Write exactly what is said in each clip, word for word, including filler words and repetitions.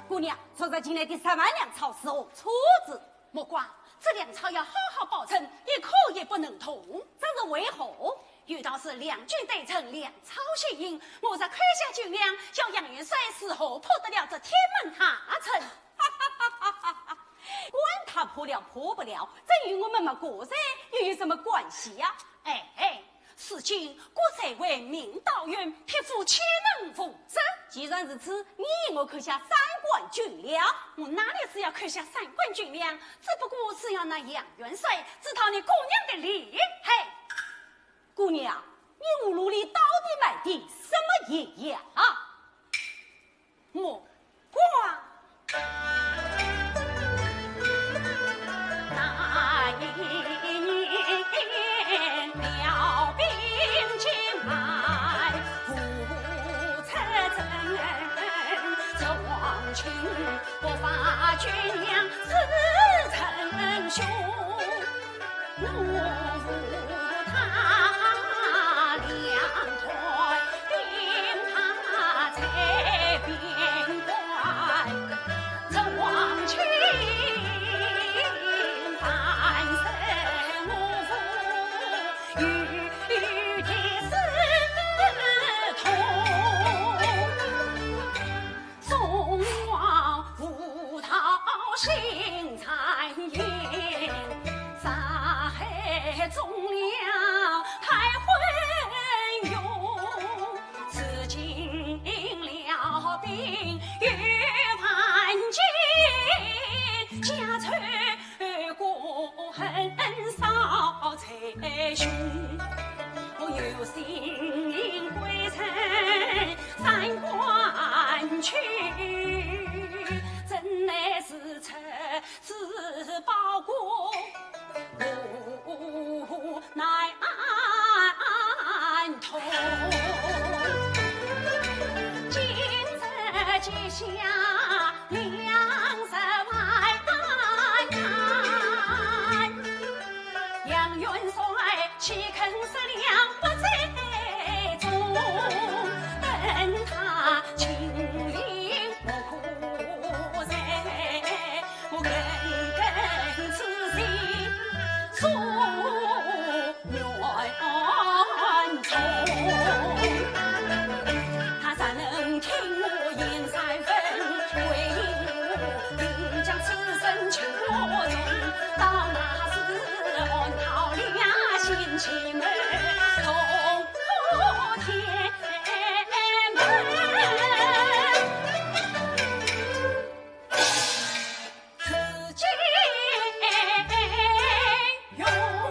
姑娘，昨日进来的十万粮钞是何处之？ 莫怪，这粮钞要好好保存，一刻也不能动。这是为何？有道是两军对阵，粮钞先行。我若扣下军粮，叫杨元帅如何破得了这天门大阵？管他破了破不了，这与我们没个人又有什么关系呀？哎， 如今国贼为明道远，匹夫岂能无责？既然如此，你与我扣下三贯军粮。我哪里是要扣下三贯军粮，只不过是要拿杨元帅知道你姑娘的厉害。姑娘，你葫芦里到底卖的什么银呀？ 莫怪。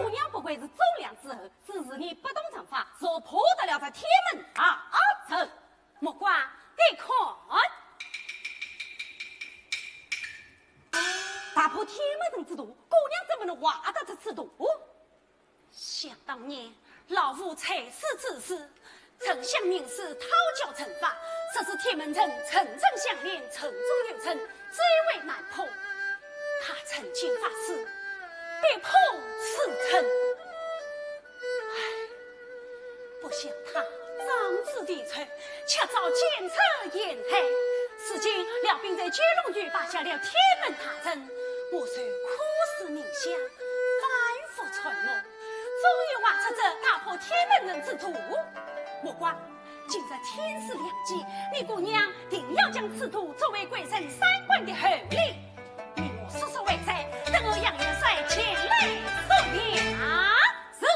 姑娘不愧是忠良之后，只是你不懂章法，若破得了这天门大阵。莫怪，你看，大破天门阵之大，姑娘怎么能坏得出此大？ 想当年，老夫在世之时，曾向名师讨教阵法，说是天门阵，阵阵相连，阵中有阵，最为难破。他曾经发誓，必破此阵。唉，不想他仗势提出，却遭奸贼陷害。如今辽兵在九龙峪摆下了天门大阵，我虽苦思冥想，反复揣摩， 终于画出这大破天门阵之图。莫怪，今日天时良机，你姑娘定要将此图作为贵人三观的厚礼。你我速速回寨，等候杨元帅前来说明。是。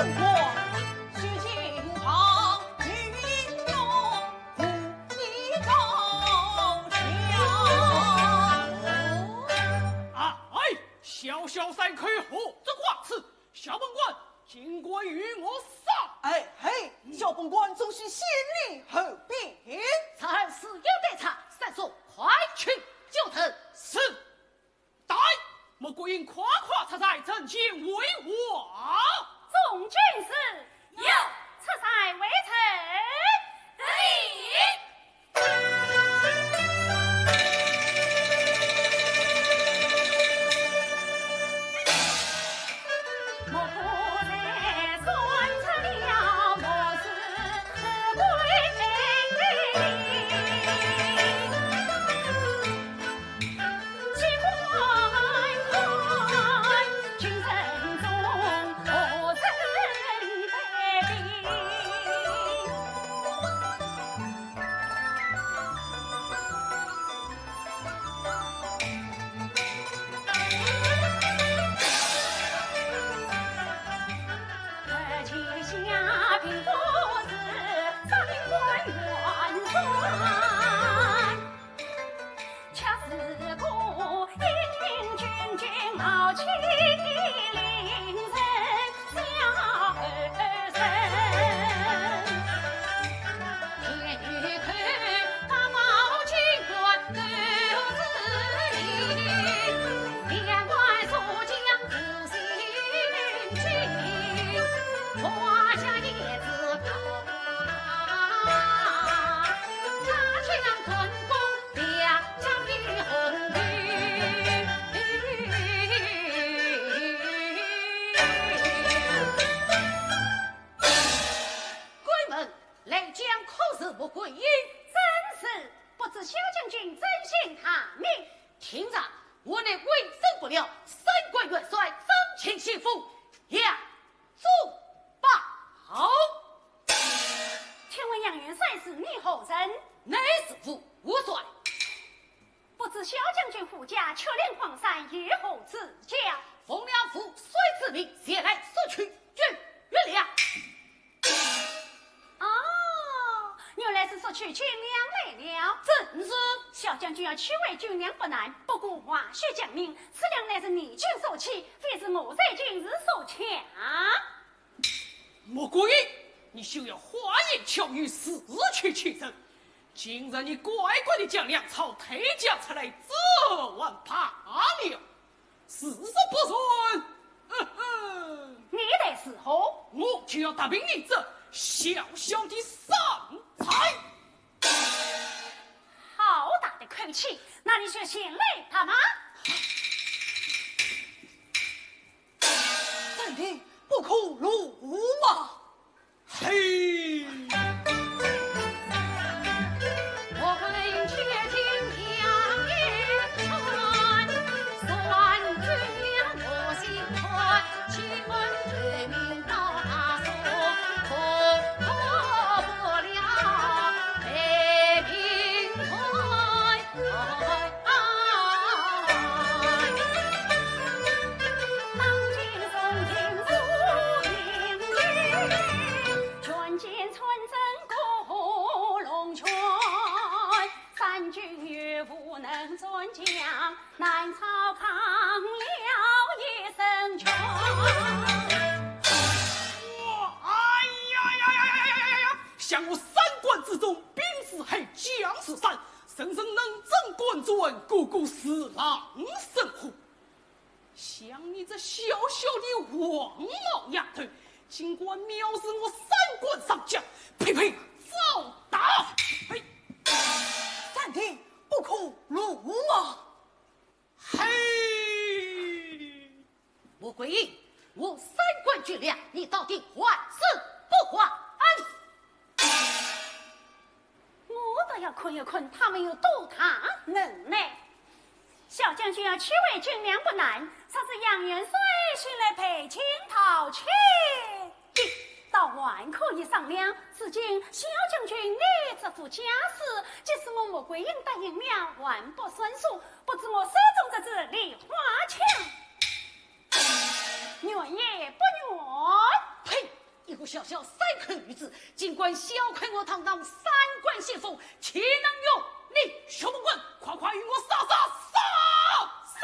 官，须请旁女佣扶你到下。啊，哎，小小三口何足挂齿？小本官竟敢与我商量。哎嘿，小本官总须先礼后兵。此事有对策，三叔快去就城。是。 带穆桂英快快出塞，阵前会话。众军士，有。出塞为臣。得令。关门，来将可是穆桂英？正是，不知小将军尊姓大名？听着，我乃威震不了三关元帅张清先父杨宗保。请问杨元帅是你何人？乃是武元帅。不知小将军父家却连黄山，有何指教？奉了父帅之命，前来索取军粮。 哦，原来是索取军粮来了。正是。小将军要取回军粮不难，不过话须讲明，此粮乃是你军所取，非是我在军时所抢。穆桂英，你休要花言巧语，自取其辱。今日你乖乖地将粮草退交出来，这还罢了。 如若不然，呵呵。你待如何？我就要踏平你这小小的商差。好大的口气，那你就前来踏吧。暂停，不可辱骂。 嘿！哎呀呀呀呀呀呀呀！想我三关之中，兵似海，将似山， 人人能征惯战，个个如狼似虎。像你这小小的黄毛丫头，竟敢藐视我三关上将，呸呸，糟蹋！嘿！暂停，不可辱骂。嘿！ 穆桂英，我三关军粮，你到底还是不还？我倒要看一看他们有多大能耐。小将军要取回军粮不难，若是杨元帅先来赔情道歉， 倒还可以商量，如今小将军你这副架势，即使我穆桂英答应了，还不算数，不知我手中这支梨花枪，愿也不愿？呸！小看我堂堂三官先锋，岂能容你？许文广，快快与我杀杀杀！杀！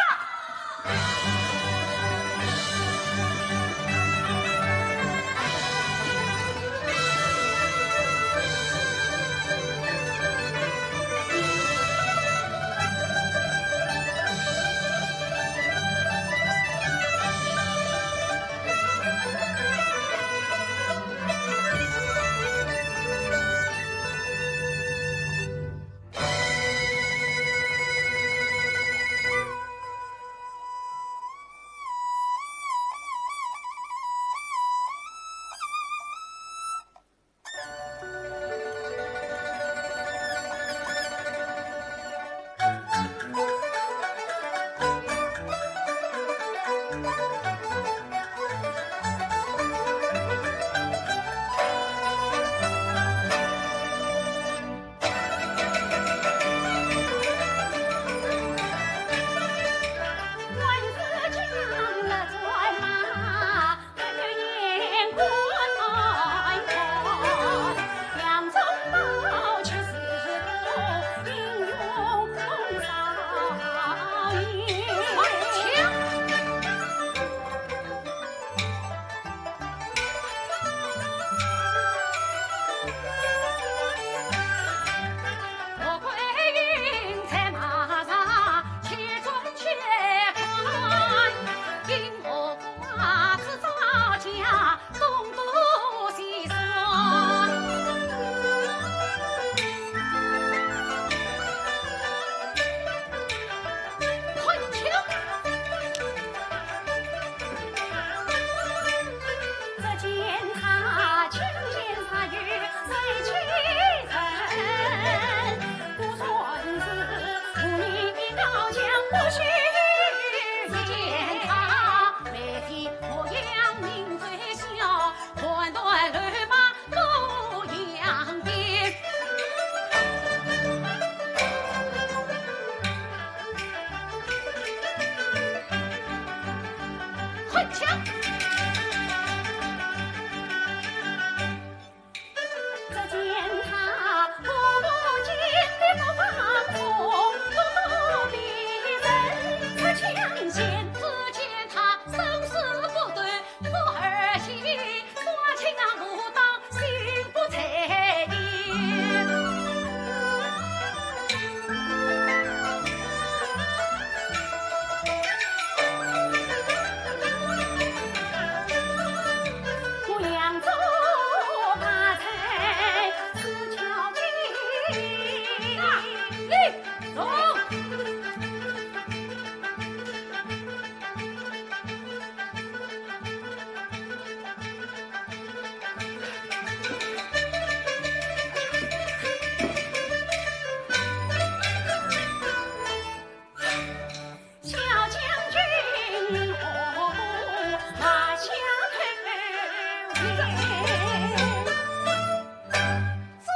这，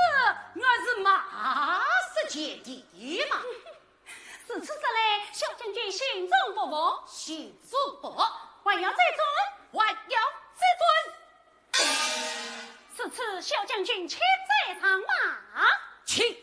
我是马氏姐弟嘛。 如此说来，小将军心中不服？心中不服。还要再战？还要再战。如此，小将军请在上马。请。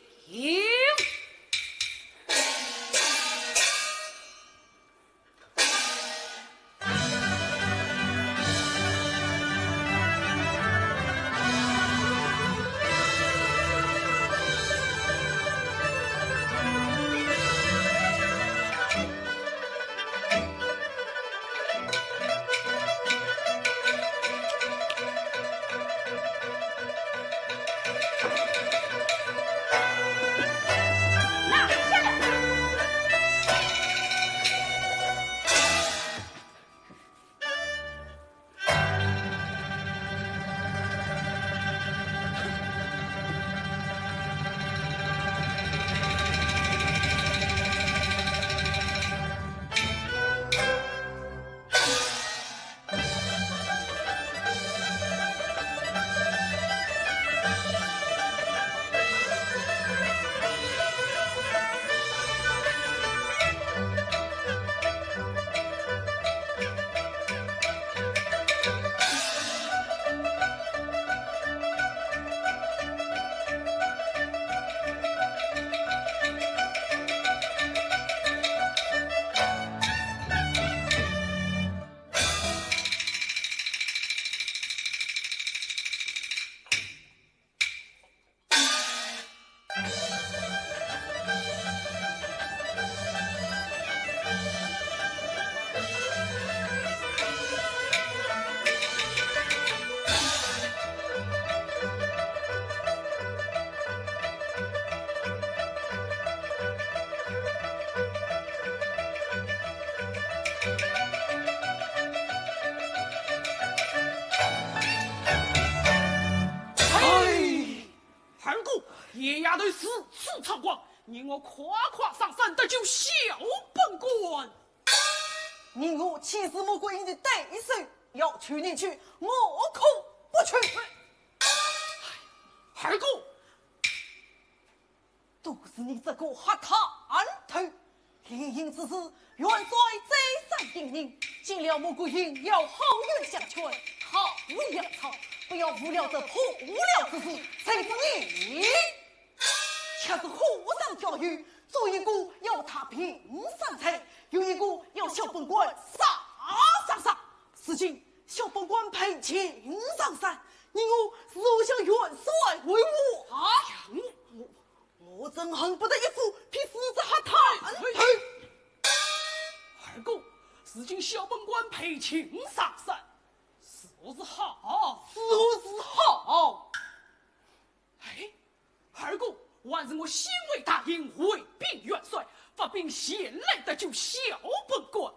野丫头四处猖狂，你我快快上山搭救小本官。你我岂是穆桂英的对手，要去便去，我可不去。二哥，都是你这个黑探头！联姻之事，元帅再三叮咛，见了穆桂英要好言相劝，好言相劝，不要误了这破屋了之事，谁知你却是火上浇油，左一个要他平三菜，右一个要小本官杀杀杀。如今小本官被擒上山，你我如何向元帅回话？啊！我我我真恨不得一斧劈死这黑探头！二哥，如今小本官被擒上山，如何是好？如何是好？哎，二哥，还是我先回大营回禀元帅，发兵前来搭救小本官。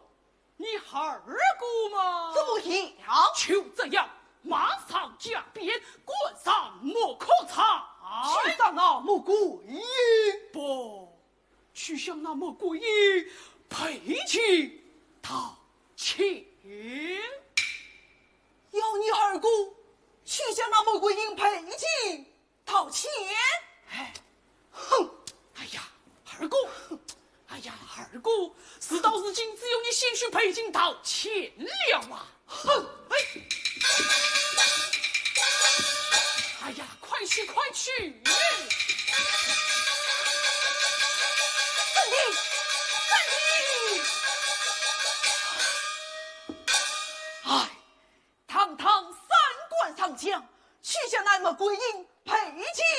你二哥嘛，怎么样？就这样，马上加鞭，赶上穆可才。去杀那穆桂英？不，去向那穆桂英赔情道歉。要你二哥去向那穆桂英赔情道歉？哎，哼！哎呀，二哥，哎呀，二哥，事到如今，只有你先去赔情道歉了啊！哼！哎，哎呀，快去，快去！暂停，暂停！哎，堂堂三官上将，去向那穆桂英赔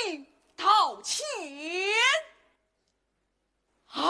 情道歉。哎。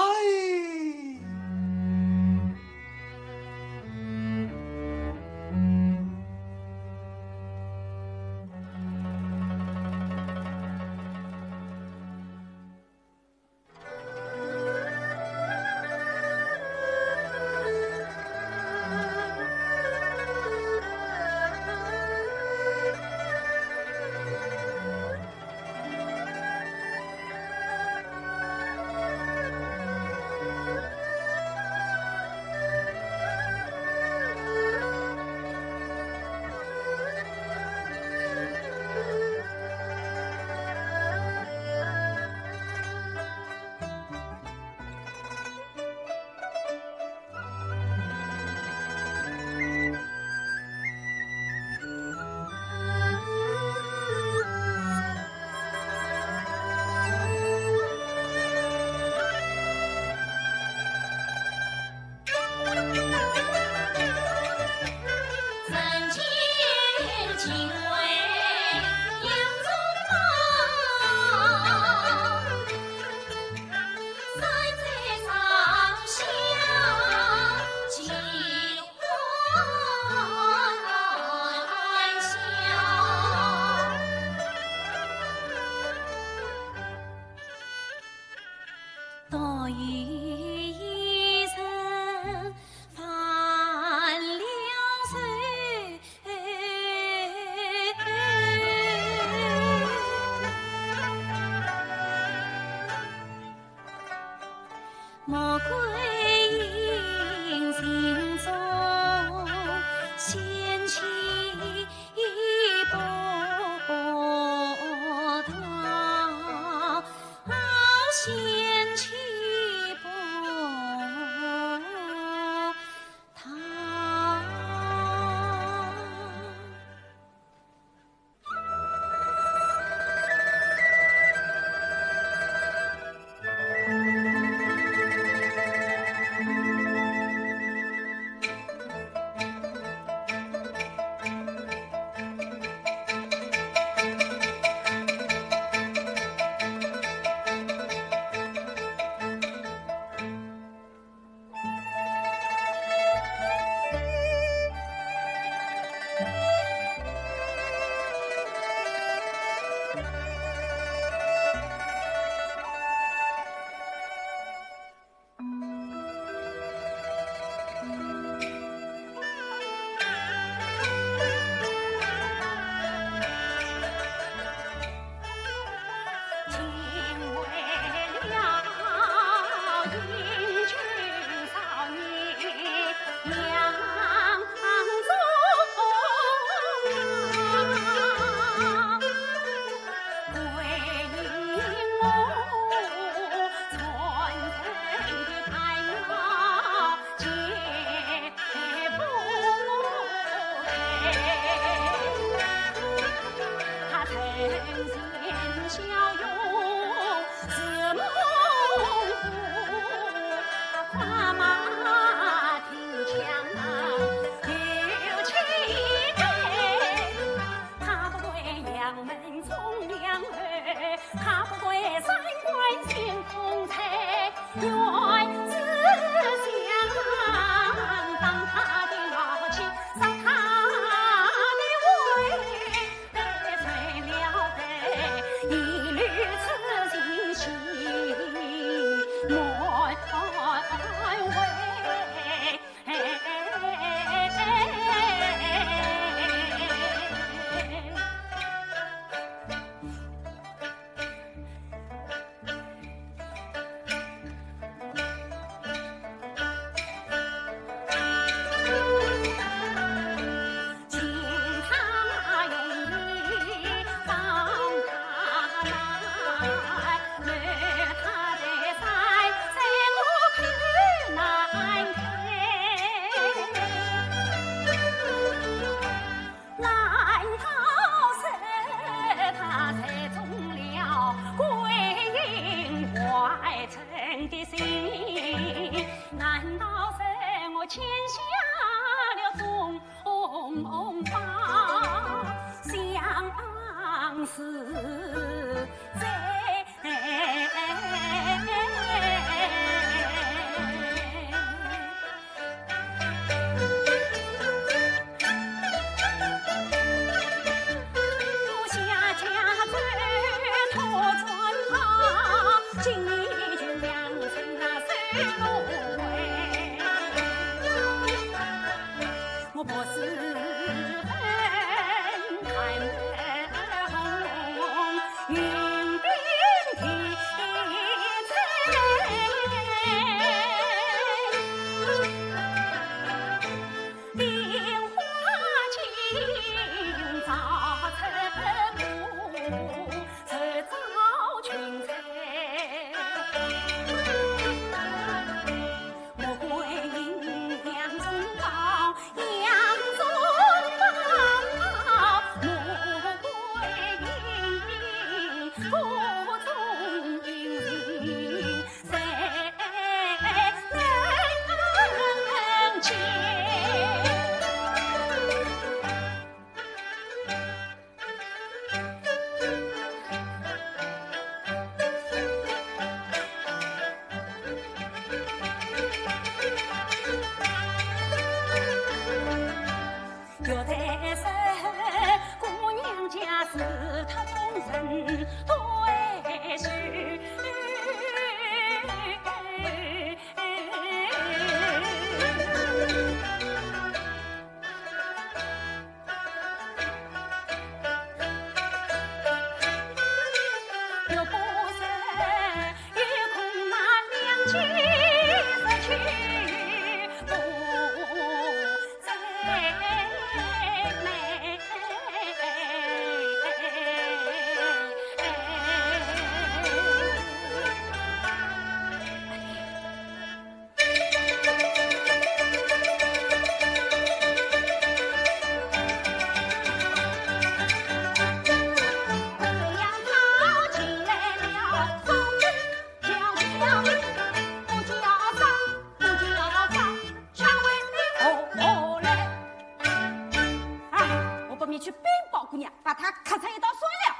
哎，我不免去禀报姑娘，把她刻成一道算了。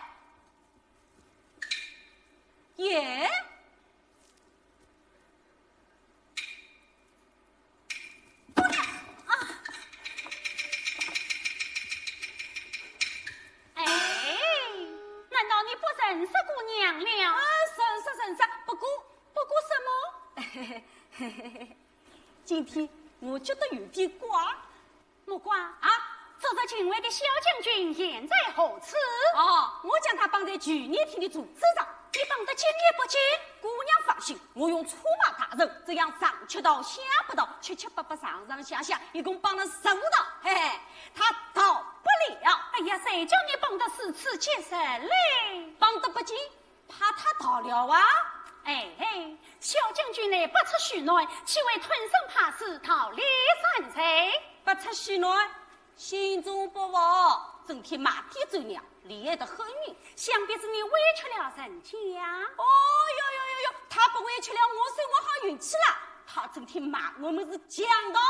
耶？姑娘啊！哎，难道你不认识姑娘了？啊，认识，认识，不过，不过什么？今天我觉得有点怪。 木瓜啊，昨日秦桧的小将军现在何处？哦，我将他绑在聚义厅的柱子上。你绑得紧也不紧？姑娘放心，我用车马大人，这样上七道下八道，七七八八上上下下，一共绑了十五道。嘿嘿，他逃不了。哎呀，谁叫你绑得如此结实嘞？绑得不紧， 怕他逃了啊？哎，小将军乃不出许南，岂会吞声怕死逃离山贼？不出许南，心中不服，整天骂爹咒娘，厉害得很呢。想必是你委屈了人家。哦哟哟哟哟，他不委屈了我，算我好运气啦。他整天骂我们是强盗、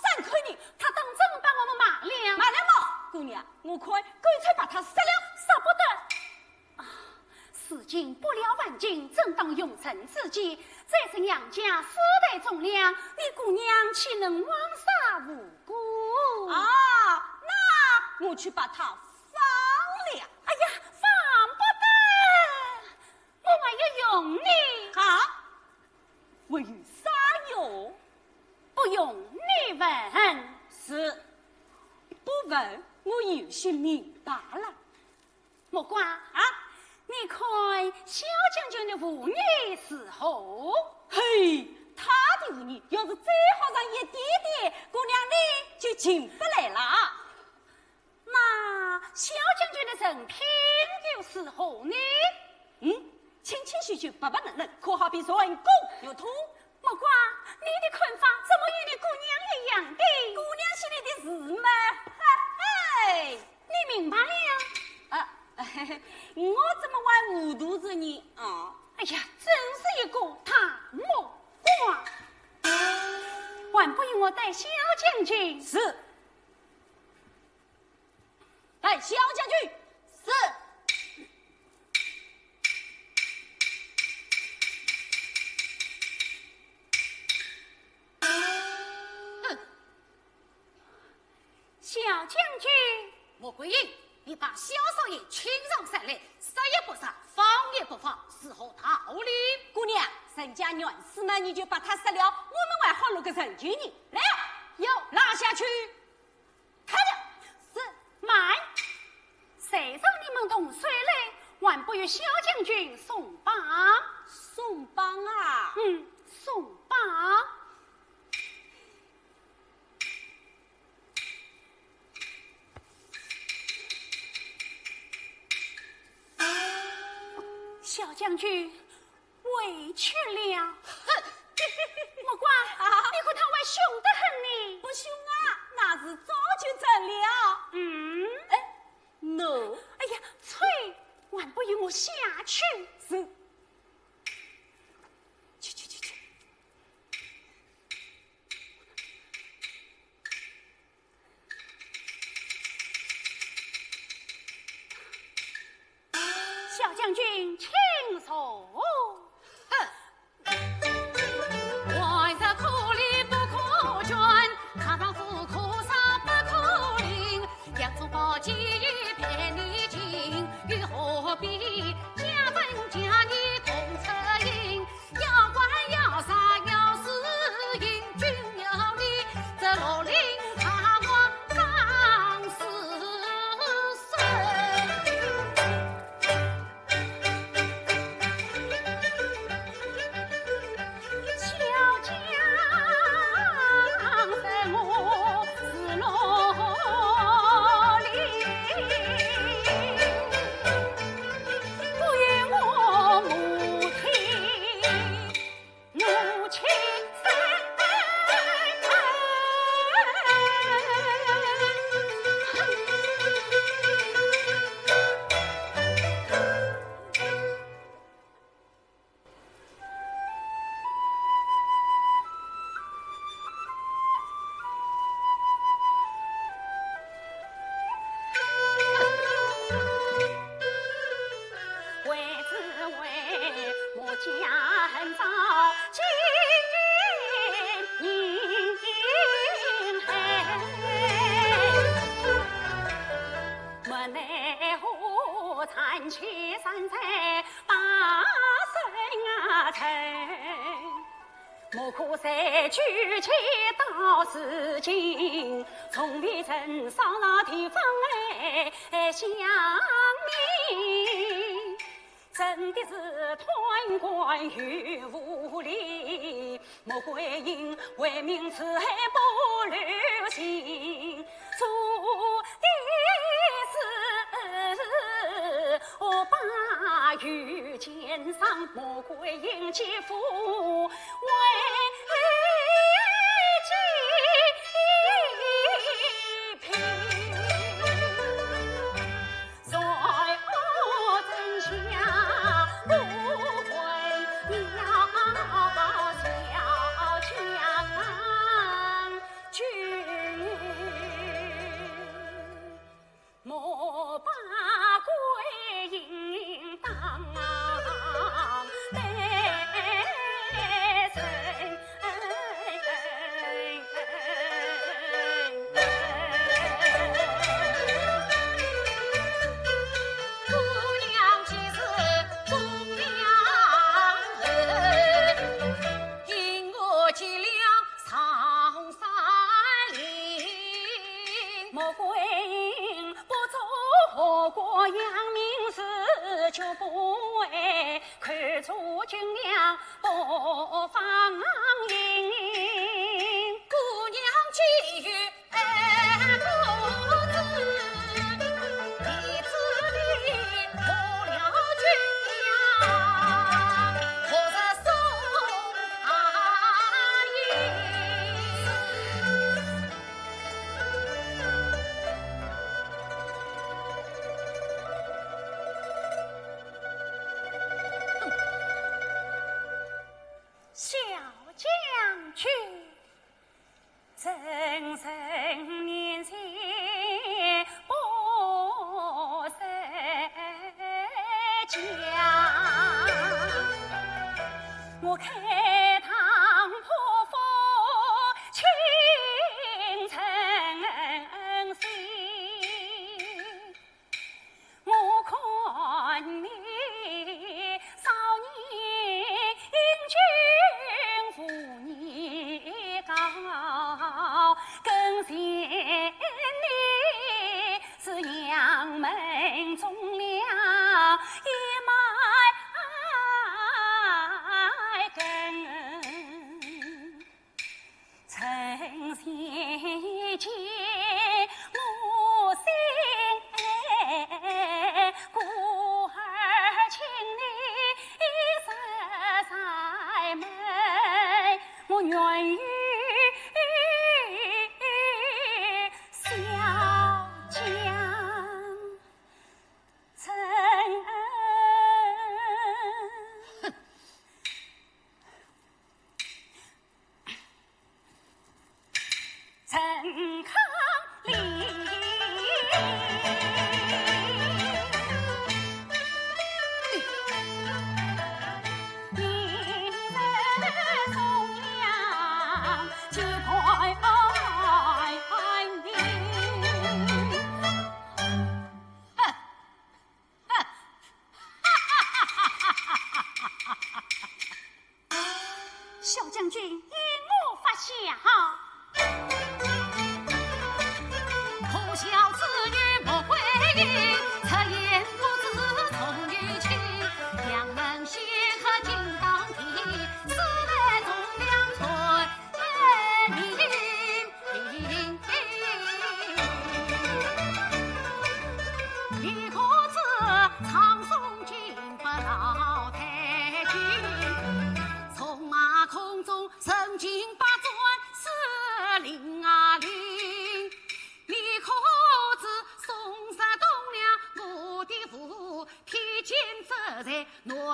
山贼呢。他当真把我们骂了？骂了嘛，姑娘，我看干脆把他杀了。舍不得。 啊，事情不了万金，怎当用人之计？这是娘家世代忠良，你姑娘岂能枉杀无辜？啊，那我去把他放了。哎呀，放不得，我还要用你。啊？我有啥用？不用你问。是，不问，我有些明白了。 木瓜啊，你看小将军的武艺如何？嘿，他的武艺要是再好上一点点，姑娘你就进不来了。那小将军的人品又如何呢？嗯，清清秀秀，白白嫩嫩，可好比人骨玉兔。 木瓜，你的看法怎么与你姑娘一样的？姑娘心里的事嘛，嘿嘿。你明白了？啊，我怎么还糊涂着呢？啊。哎呀，真是一个大木瓜。还不与我带小将军？是。 带小将军。是。嗯。小将军。穆桂英，你把小少爷请上山来，杀也不杀，放也不放，如何道理？姑娘，人家冤死嘛，你就把他杀了，我们还好弄个人情呢。来呀，有，拉下去。小将军送棒。送棒啊？嗯，送棒。小将军， 委屈了。哼！莫怪，啊？你和他还凶得很呢。不凶啊，那是早就走了。嗯？哎，喏。哎呀，催，还不与我下去？是。去去去去。 小将军，请坐。哼！小将军。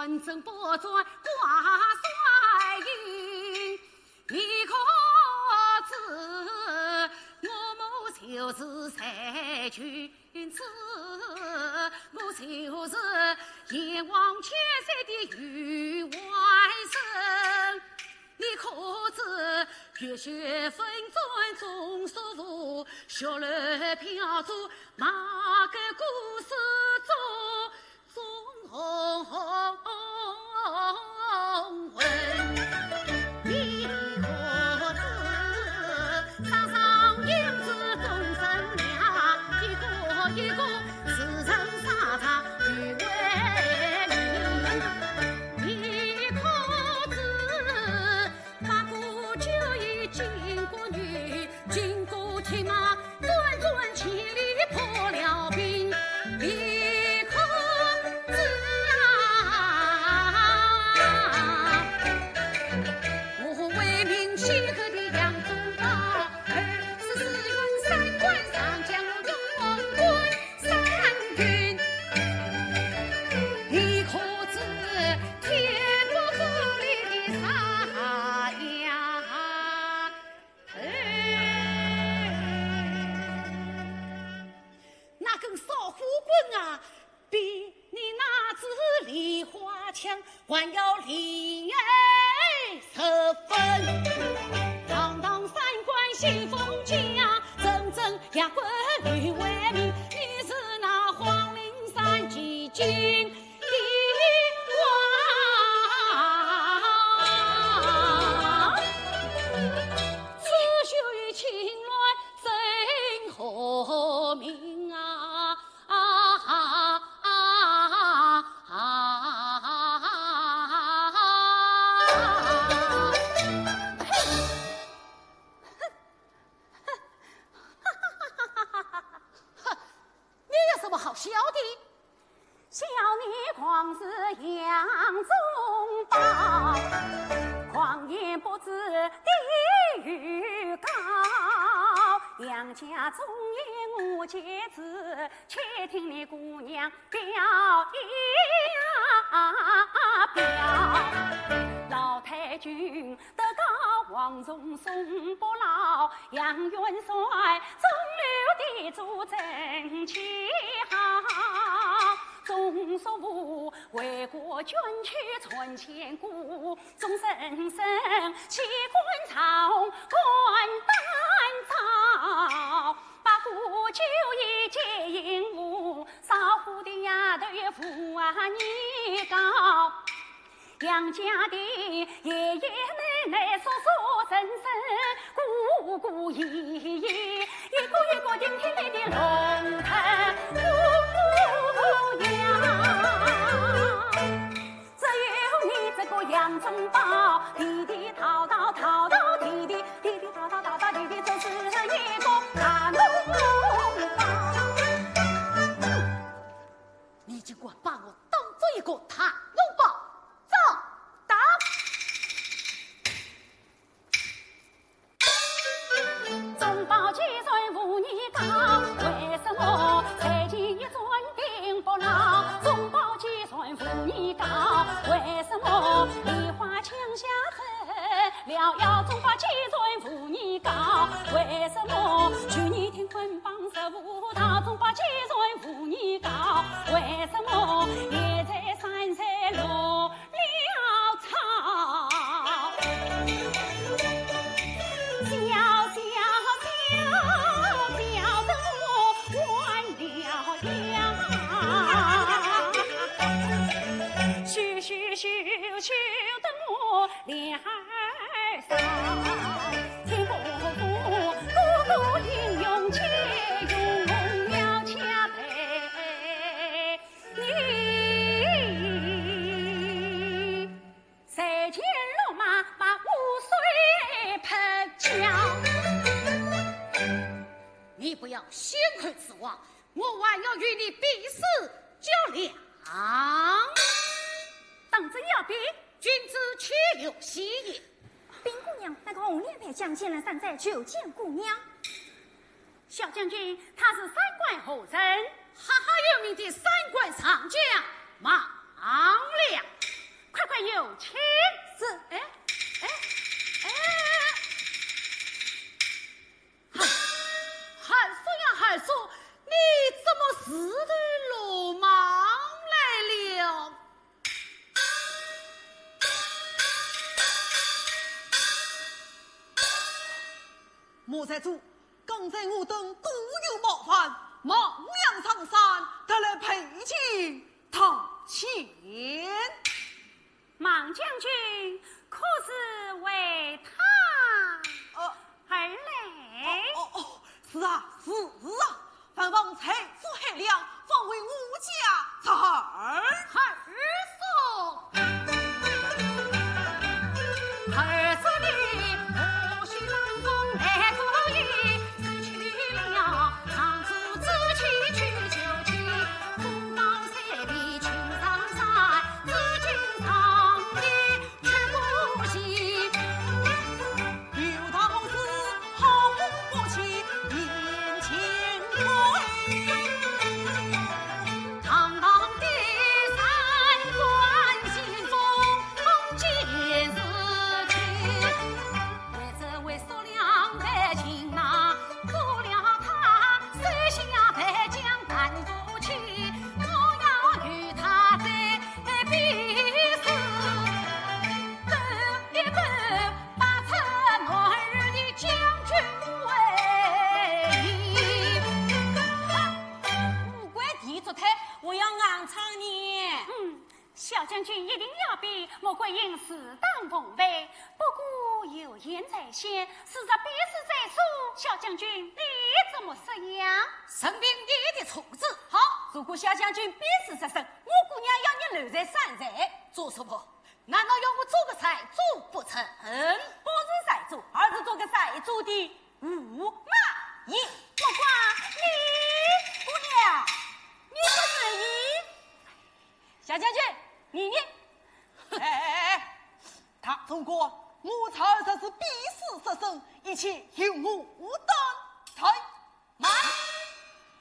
转正不转挂帅印，你可知我母就是三军之，我就是炎黄千岁的御外甥。你可知浴血纷争中所负，血泪飘注马革裹尸中。 那根扫火棍啊，比你那支梨花枪还要厉害十分。堂堂三官新封家，真正也归于为民，你是那黄陵三奇经。 你有什么好笑的？笑你狂似杨宗保，狂言不止地域高。杨家忠言我皆知，且听你姑娘表一表。老太君 德高望重宋伯老，杨元帅中流砥柱真气豪。中书府为国捐躯传千古，终身身弃官朝，官担朝。八股九义皆因我，少虎的丫头也无话你告。 杨家的爷爷奶奶叔叔婶婶，姑姑姨姨，一个一个顶天立地弄得不一样。只有你这个杨宗保，地地道道道道地地，地地道道道道地地，只是一个大脓包。你竟敢把我当做一个大脓包！ 走，打！宗保既然无你告，为什么在前一转兵不牢？宗保既然无你告，为什么梨花枪下走了妖？宗保既然无你告，为什么去年听捆绑十五道？宗保既然无你告，为什么现在山山落 了草。笑笑笑笑得我弯了腰，羞羞羞羞得我脸儿烧。天不服，哥哥英勇气用了家财。 你谁见落马把我水泼焦？你不要信口雌黄，我还要与你比试较量。当真要比？君子岂有戏言。禀姑娘，那个红脸配将竟然上山求见姑娘。 小将军，他是三关何人？赫赫有名的三关上将马良。快快有请。是。哎，哎，哎，哎，哎。 韩，韩叔呀，韩叔，你怎么自投罗网来了？莫财主，刚才我等各有冒犯，冒名上山，特来赔礼道歉。 孟将军可是为他，呃，而来？哦，哦，哦，是啊，是啊，还望财主海量，方为我家侄儿。二叔，二叔你不许冷宫来做戏，失去了丈夫之气去求妻，风刀雪里情上山， 紫禁城里去过戏，有道是好不起眼前亏。堂堂的三官先锋，封建时期，为这位叔娘的情郎，做了他手下败将担不起，我要与他再 比试，斗一斗，拔出男儿的将军威。五官提出来，我要硬撑你。嗯，小将军一定要比，穆桂英自当奉陪。不过有言在先，事若比试在所，小将军你怎么说呀？任凭你的处置。好，如果小将军比试失胜，我姑娘要你留在山寨。做什么？ 难道要我做个寨主不成？不是寨主，而是做个寨主的驸马爷。不过你，姑娘，你不愿意？小将军，你，你，哎，哎，哎，大总管，我侄儿这次比试失胜，一切由我担待。 慢！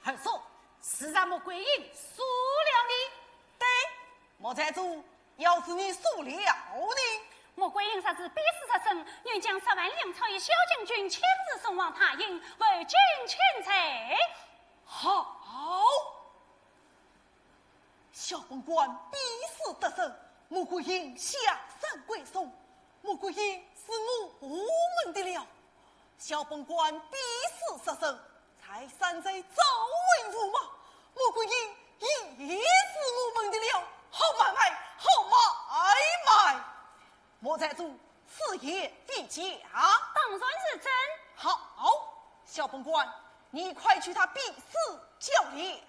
二叔，是让穆桂英输了呢？对，莫财主，要是你输了呢？穆桂英这次比试失胜，愿将十万粮草与小将军亲自送往大营，回京请罪。好，小本官比试得胜，穆桂英下山归宋。穆桂英是我无门的了。 小本官比试失胜，在山寨招为驸马，穆桂英也是我们的了。好买卖，好买卖！莫财主，此言怎讲？当然是真。好，小本官，你快去与他比试较量。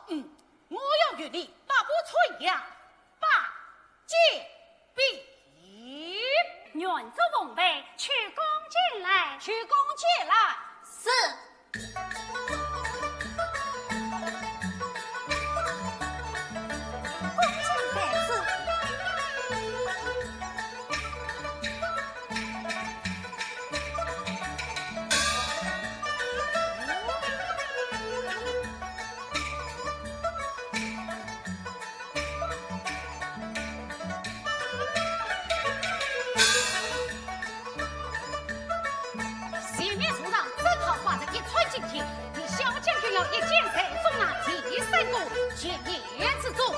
嗯，我要与你八步穿杨，拔 剑比。愿作奉陪，取弓箭来。取弓箭来。是。弓箭在此。 前面树上正好挂着一串金贴，你小将军要一箭射中那第三个金贴之中。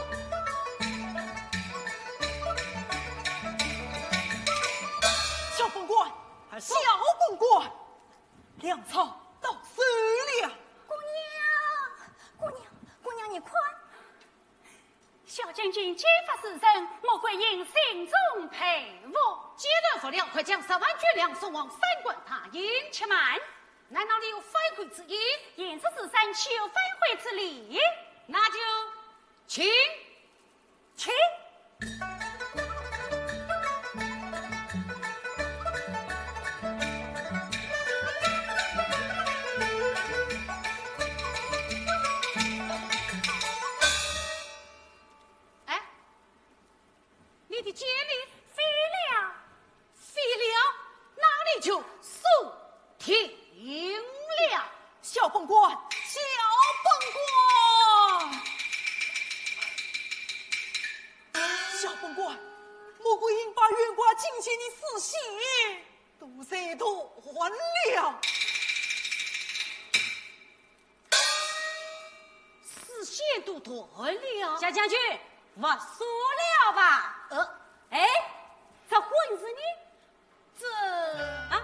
小本官，小本官，粮草到手了。姑娘，姑娘，姑娘，你看。 小将军剑法如神，穆桂英心中佩服。既然如此，快将十万军粮送往三关大营。且慢，难道你有反悔之意？偃师自山，岂有反悔之理？那就请。请。 哎，你的剑呢？飞了。飞了，那你就输定了。小本官，小本官，小本官，穆桂英把月光金钱的丝线都裁断了。丝线都断了？夏将军，勿说了吧？呃，哎，这婚事呢？这……啊？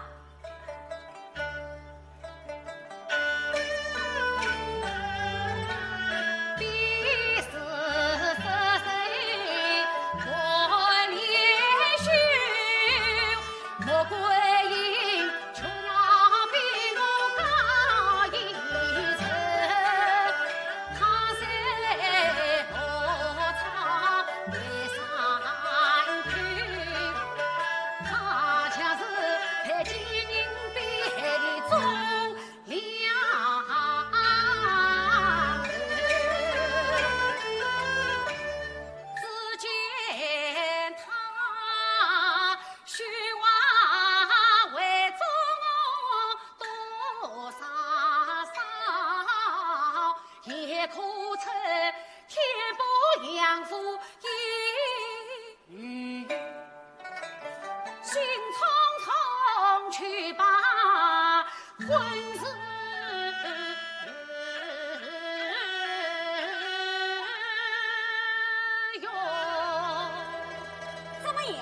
怎么样？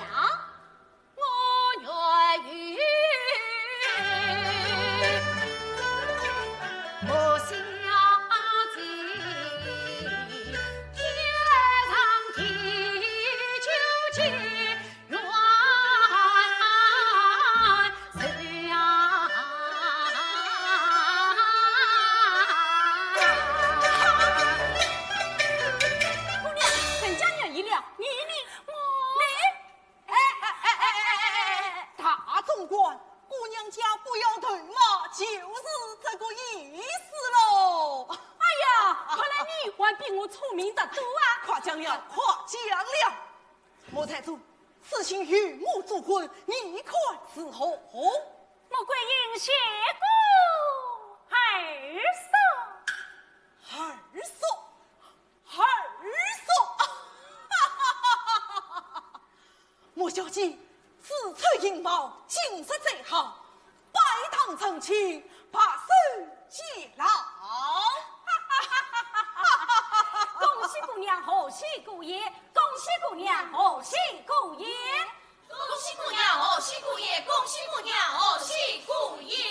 姑娘，人家愿意了，你呢？我……哎，哎，哎，哎，哎，哎，哎，大总管，姑娘家不要退嘛，就是这个意思喽。哎呀，看来你还比我聪明得多啊。夸奖了，夸奖了。莫采萍，此行由我主婚，你看如何？穆桂英谢过二叔。二叔？ 二叔，莫小姐，此次迎娶，今日最好，拜堂成亲，白首偕老。恭喜姑娘，贺喜姑爷，恭喜姑娘，贺喜姑爷。 恭喜姑娘，贺喜姑爷，恭喜姑娘，贺喜姑爷。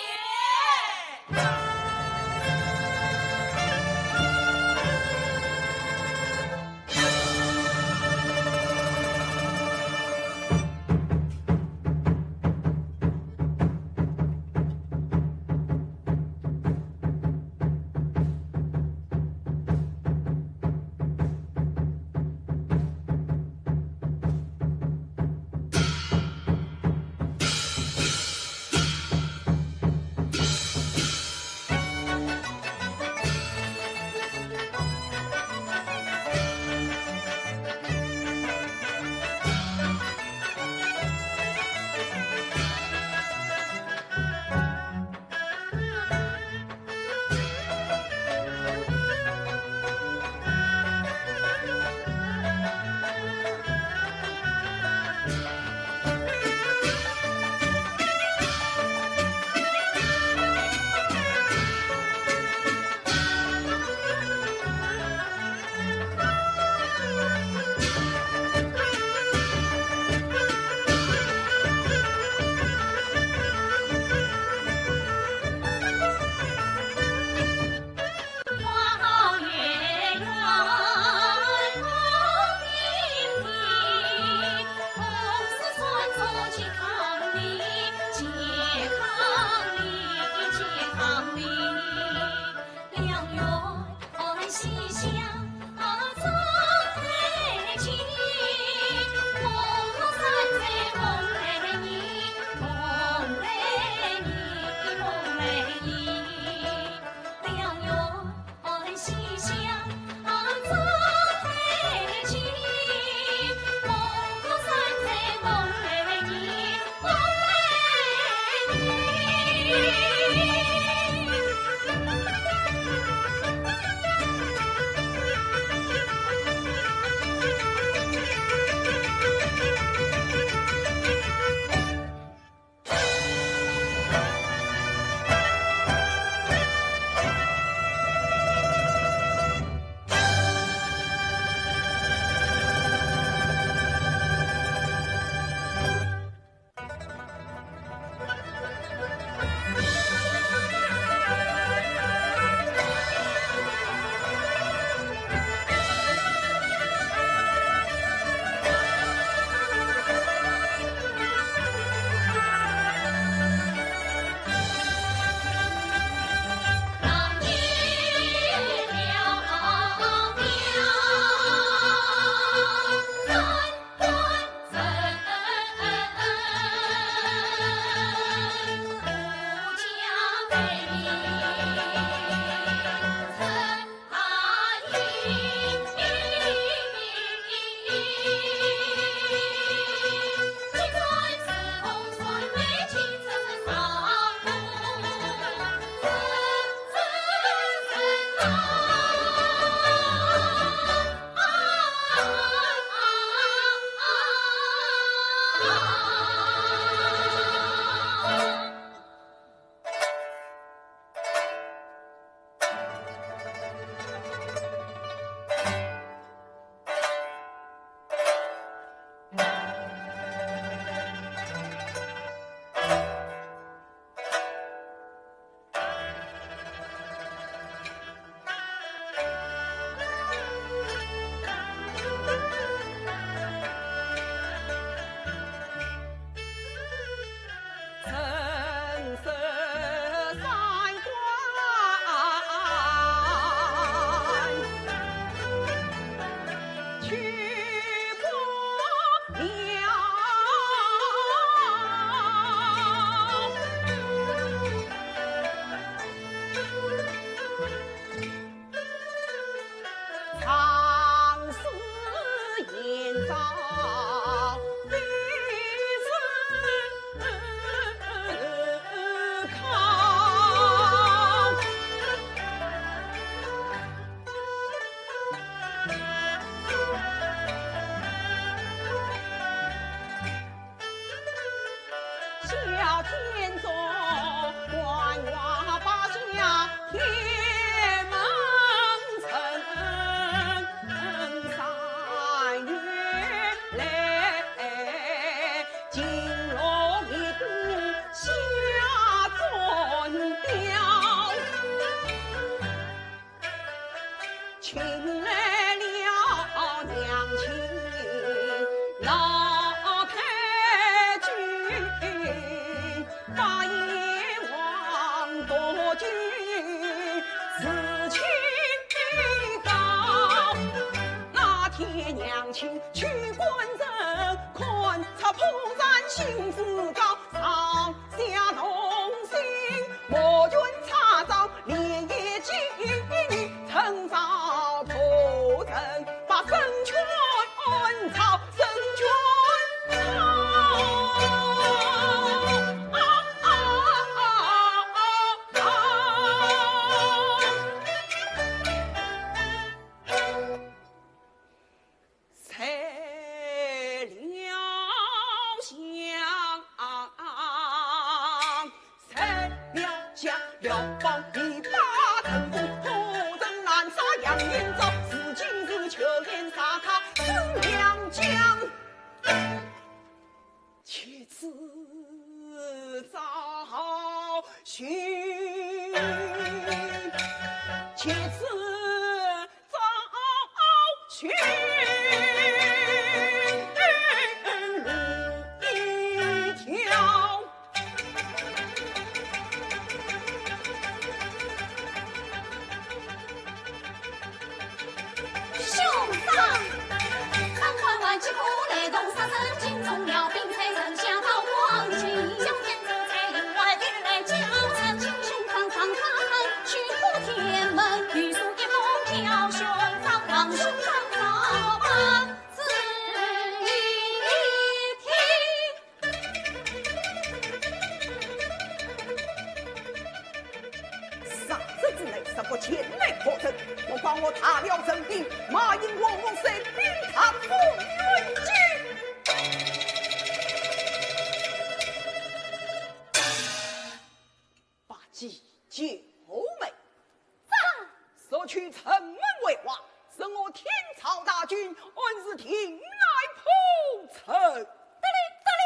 上至子内，直过贱内，可恨我光我大辽人民，马英王我随兵踏风云间。八旗九妹，速去城门回话，是我天朝大军，俺是定来破城。得令，得令。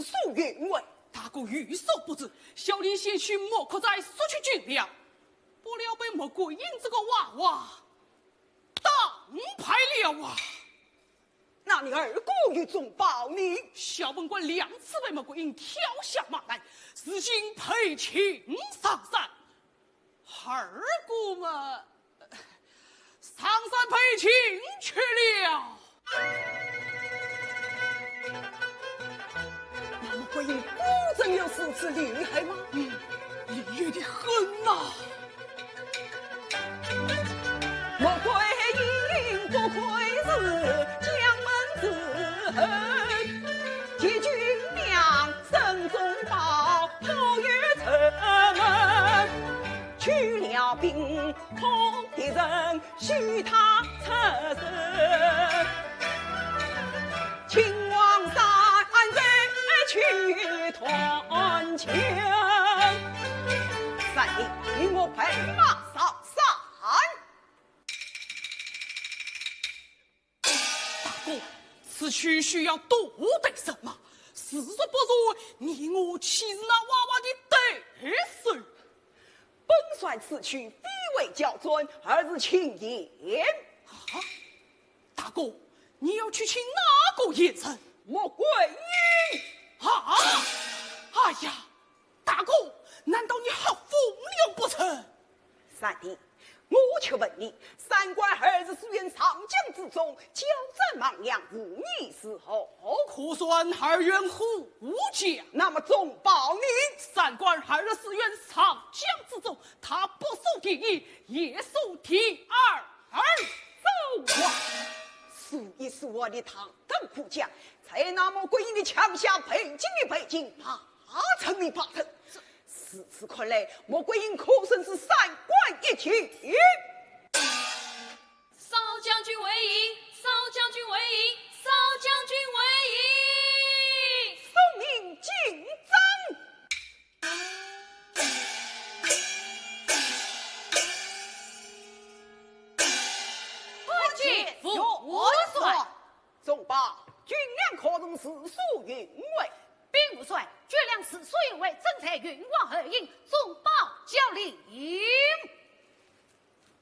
苏云为？大哥有所不知，小弟先去木客栈索取军粮，不料被穆桂英这个娃娃打败了啊！那你二哥与宗保呢？小本官两次被穆桂英跳下马来，如今被擒上山。 二哥嘛，上山被擒去了。那么桂英果真有如此厉害吗？嗯，厉害得很呐。穆桂英不愧是将门之后，其军粮 送宗保，好运出门，去了兵，可敌人许他出手。秦王三岁去断桥。三弟，与我备马上山。 大哥，此去需要多得人马，如若不然，你我岂是那娃娃的对手？本帅此去非为交战，而是请贤。啊，大哥，你要去请哪个贤人？穆桂英。啊？哎呀，大哥，难道你还疯了不成？三弟， 我却问你，三关二十四员上将之中，交战孟良，武艺如何？可算二员护将。那么宗保呢？三关二十四员上将之中，他不输第一，也输第二。走啊！数一数二的堂堂武将，在那么桂英的枪下被擒的被擒，八成的八成。 如此看来，穆桂英可算是三关一决。少将军回营，少将军回营，少将军回营。送命进帐。参见元帅。宗保，军粮可曾如所云回？ 禀元帅，军粮如所云回，正在元帅后营，宗保交令。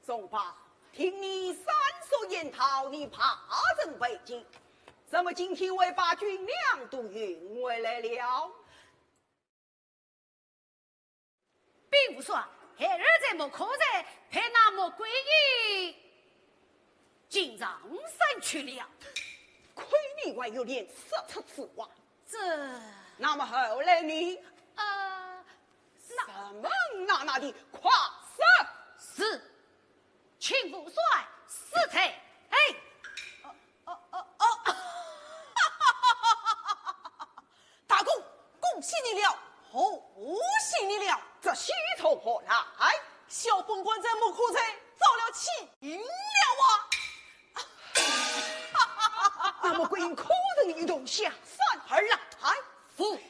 宗保，听你三说沿途你八成被擒，怎么今天会把军粮都运回来了？ 禀元帅，孩儿在木客栈被那穆桂英擒上山去了。亏你还有脸说出此话。这……那么后来呢？呃，那……什么那那的，快说！是。 请元帅恕罪。哎，哦，哦，哦，哦。大哥，恭喜你了，贺喜你了。这喜从何来？小本官在木客栈遭了欺凌了啊！那么桂英可曾与同下？传儿来。父帅。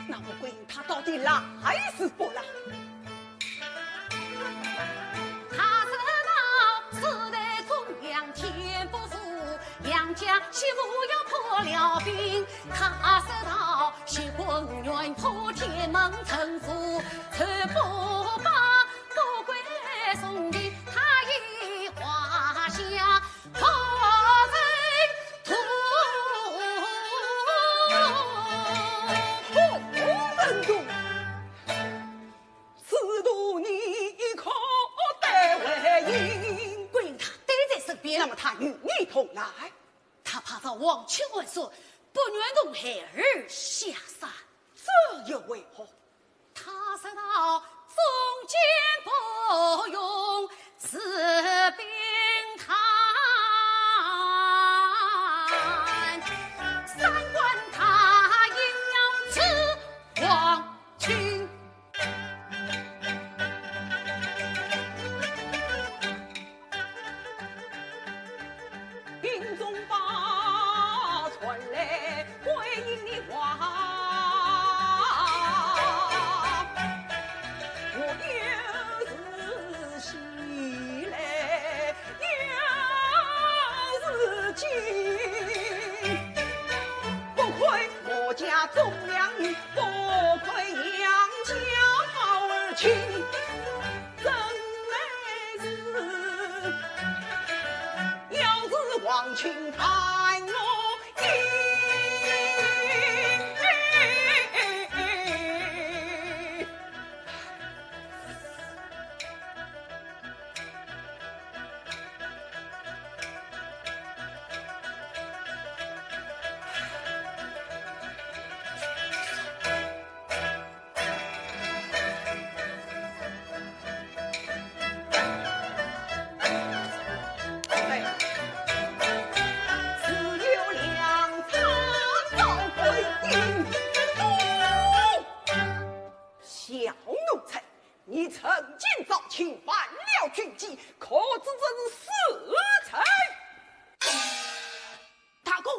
那么桂英她到底来是不来？ 他说道：“世代忠良天不负，杨家媳妇要破了病。”他说道：结婚愿破天门成父，誓不把富贵送给他一华夏同文同。同文同，此度你可得回应？桂英她对在身边。那么他与你同来？ 他怕遭王卿暗算，不愿同孩儿下山。这又为何？他说道：“忠奸不容自并搪，三观他应要自王卿。” 兵中报传来归营的话，我又是喜来又是惊。不愧我家忠良女，不愧杨家宝儿亲。 真乃是，要是王卿犯我意。小奴才，你趁机招亲，犯了军纪，可知这是死罪？大哥，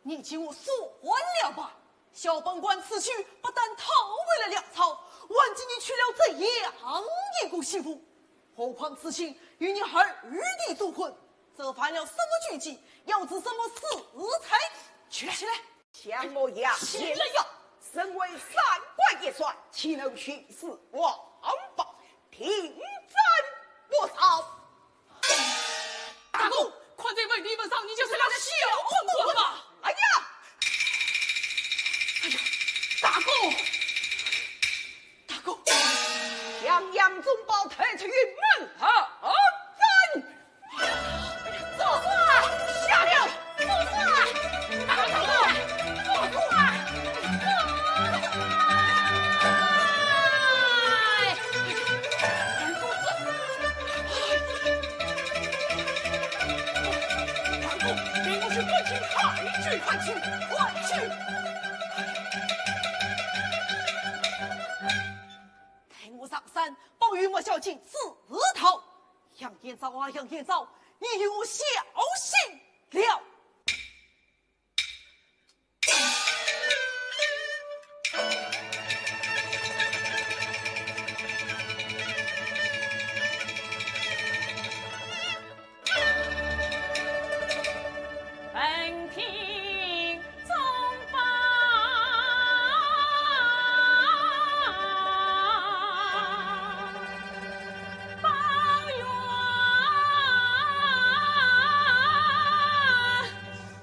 你替我说完了吧。 小本官此去不但讨回了粮草，还替你娶了这样一个媳妇。何况此行与你二弟通婚，这犯了什么禁忌，要治什么死罪？起来，起来。像我杨延昭，起来呀！身为三观一帅，岂能徇私枉法？ 定斩不饶。大哥，看在为你们上，你就杀了小本官吧。哎呀！哎呀，大哥，大哥，将杨宗保抬出营门而斩。 做官下流，做官，做官，做官，做官！快去，快去，快去！待我上山，保与莫小姐自讨。 杨延昭啊，杨延昭，你与我小心了。本品 宗保，保元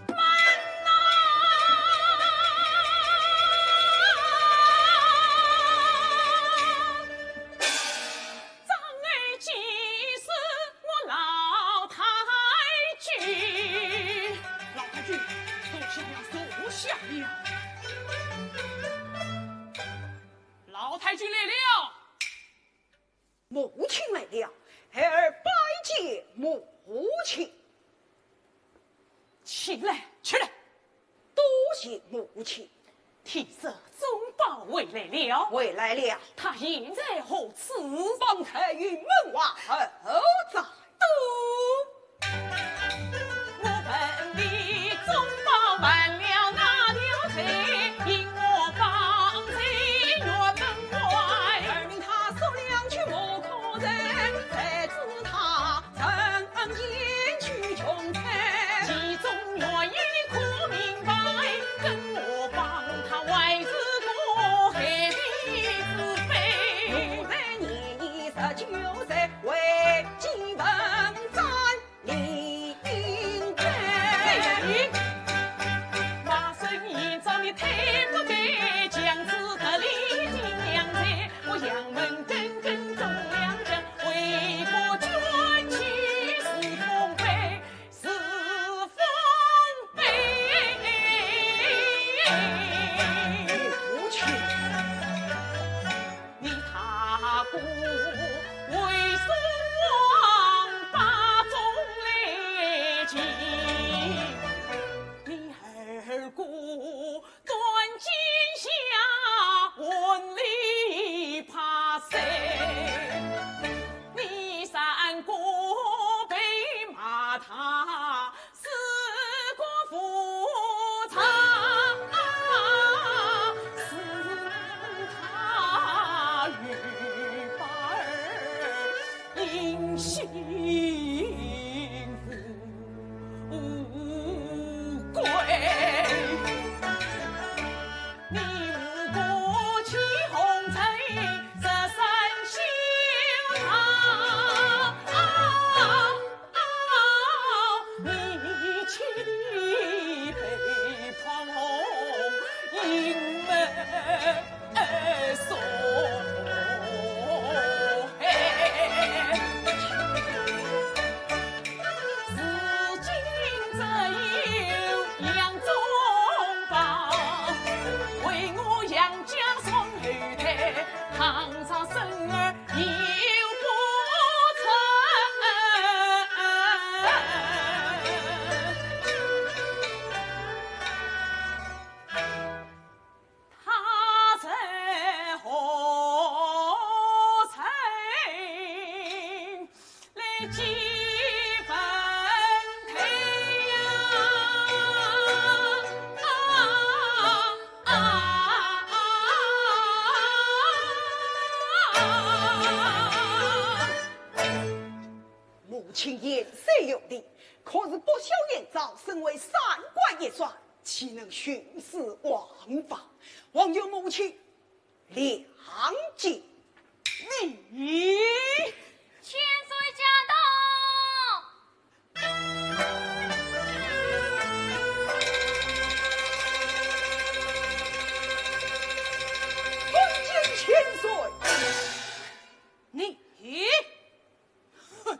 门呐！张爱祭祀我老太君。老太君，坐下了，坐下了。 老太君来了。母亲来了，孩儿拜见母亲。起来，起来。多谢母亲。听说宗保回来了。回来了。他现在何处？方才云门外何在？都 我问你，宗保犯了哪条罪？因我方才月门外，二名他说两句莫可认，才知他人间穷苦，其中原因你可明白？跟我帮他外子母亲言虽有理，可是不孝言昭，身为三观一桩，岂能徇私枉法？望求母亲 谅解。你千岁驾到！参见千岁！你，哼！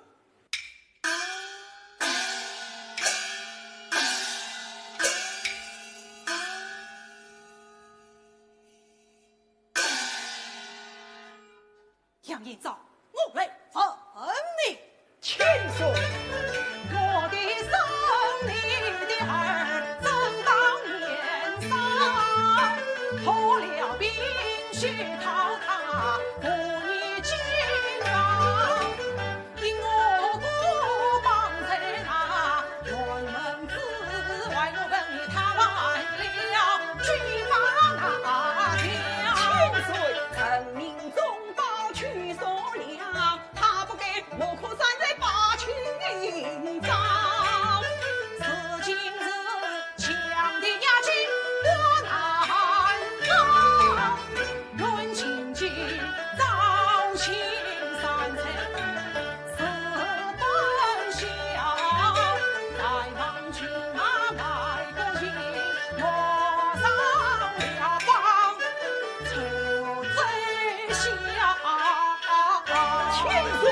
杨延昭，我来问你。千岁。我的生你的儿，正当年少，托了兵去讨他，不义金王。 因我孤亡在那辕门之外，我问他完了军法哪条？千岁，臣命中报去说了，他不给，我可斩在八尺营帐。如今是 强敌压境我难当，愿请进朝廷三尺石板下，再望军马迈过营，我上了榜，出征下。千岁！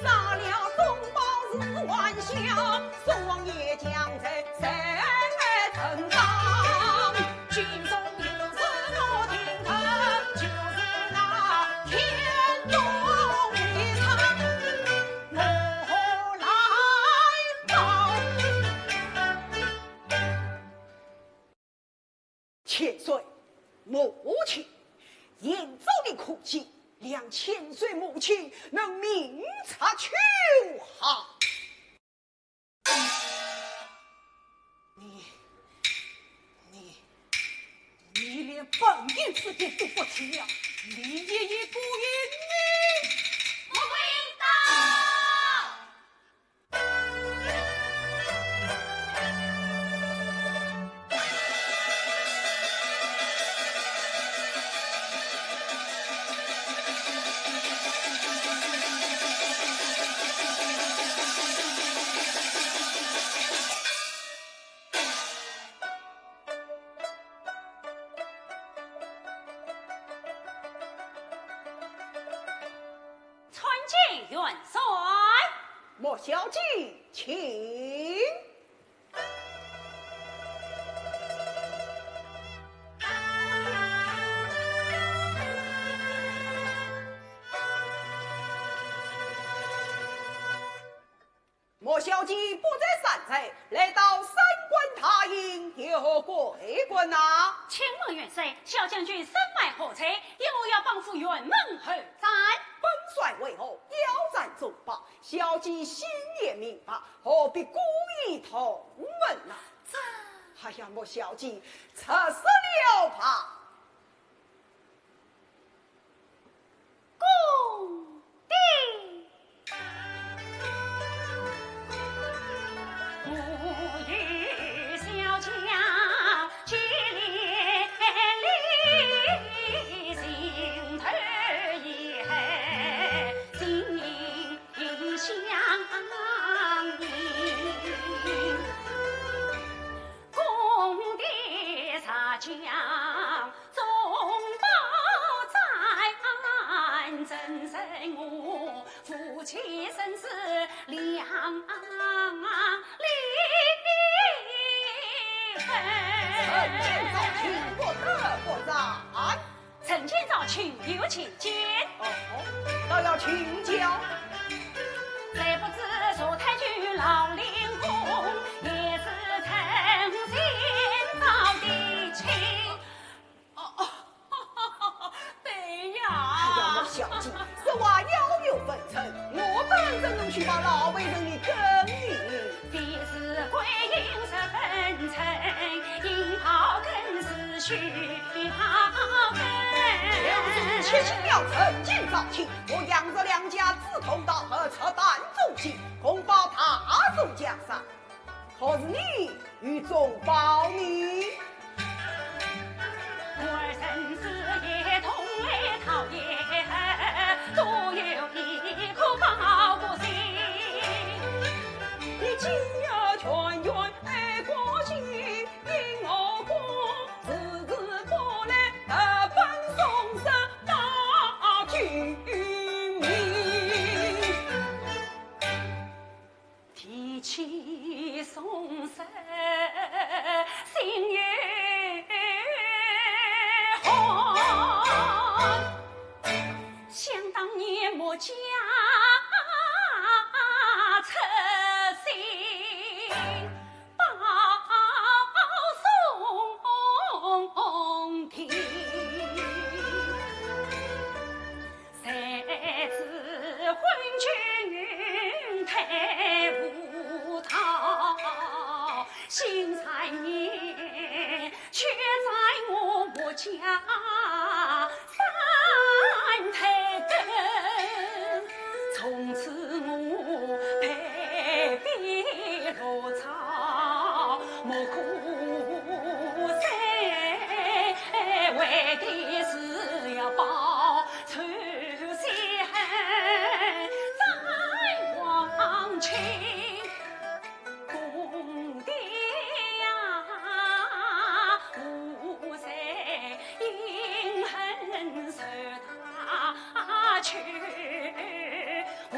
杀了忠报是玩笑， 宋王爷将在谁正当？军中有事我听得，就是那天都未曾我来报。 千岁，母亲，延昭的苦计，谅千岁母亲能明察秋毫。你，你，你连半点主见都不提了，你也一个人呢？我不应当。元帅。莫小姐，请。莫小姐不在山寨，来到三官大营，有何贵干呐？请问元帅，小将军身患何罪？因何要绑赴辕门候斩？本帅为何要斩总把，小姐心也明白，何必故意图问呐？这……哎呀，莫小姐，直说了吧。 公爹。陈见招请，不得不斩。陈见招请，有请见。哦，倒要请教。 哦，哦，对呀。哎呀，莫小姐，这话要有分寸，我当然怎能去把老辈人的更名。就是七星庙陈见招请，我杨氏两家志同道合，出旦中计，共保大宋江山。 可是你与众不同呢？提起宋室心有恨，想当年我家出身报宋廷。 谁知昏君退无道，新三年却在我家三退更。从此我被逼落草木枯水，为的是要报 仇雪恨，斩王卿。公爹呀，无罪因恨受他屈，无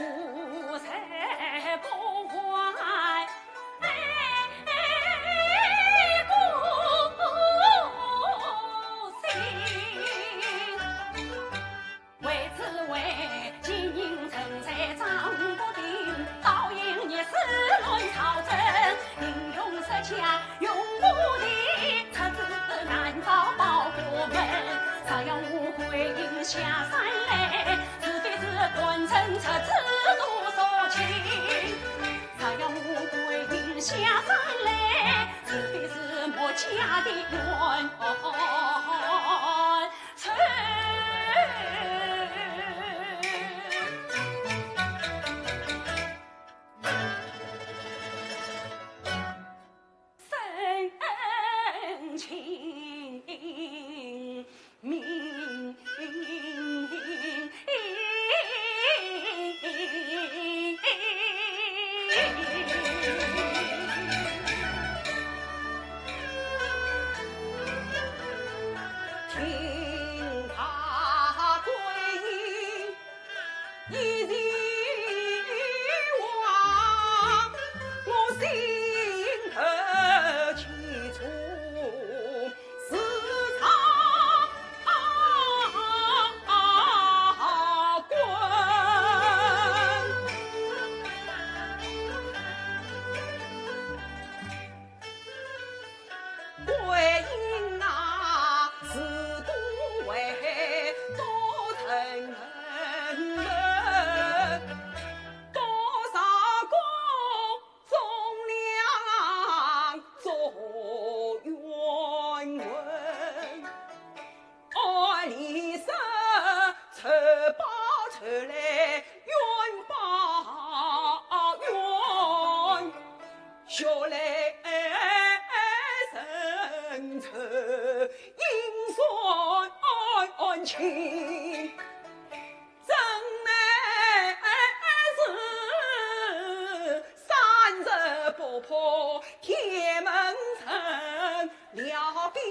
调兵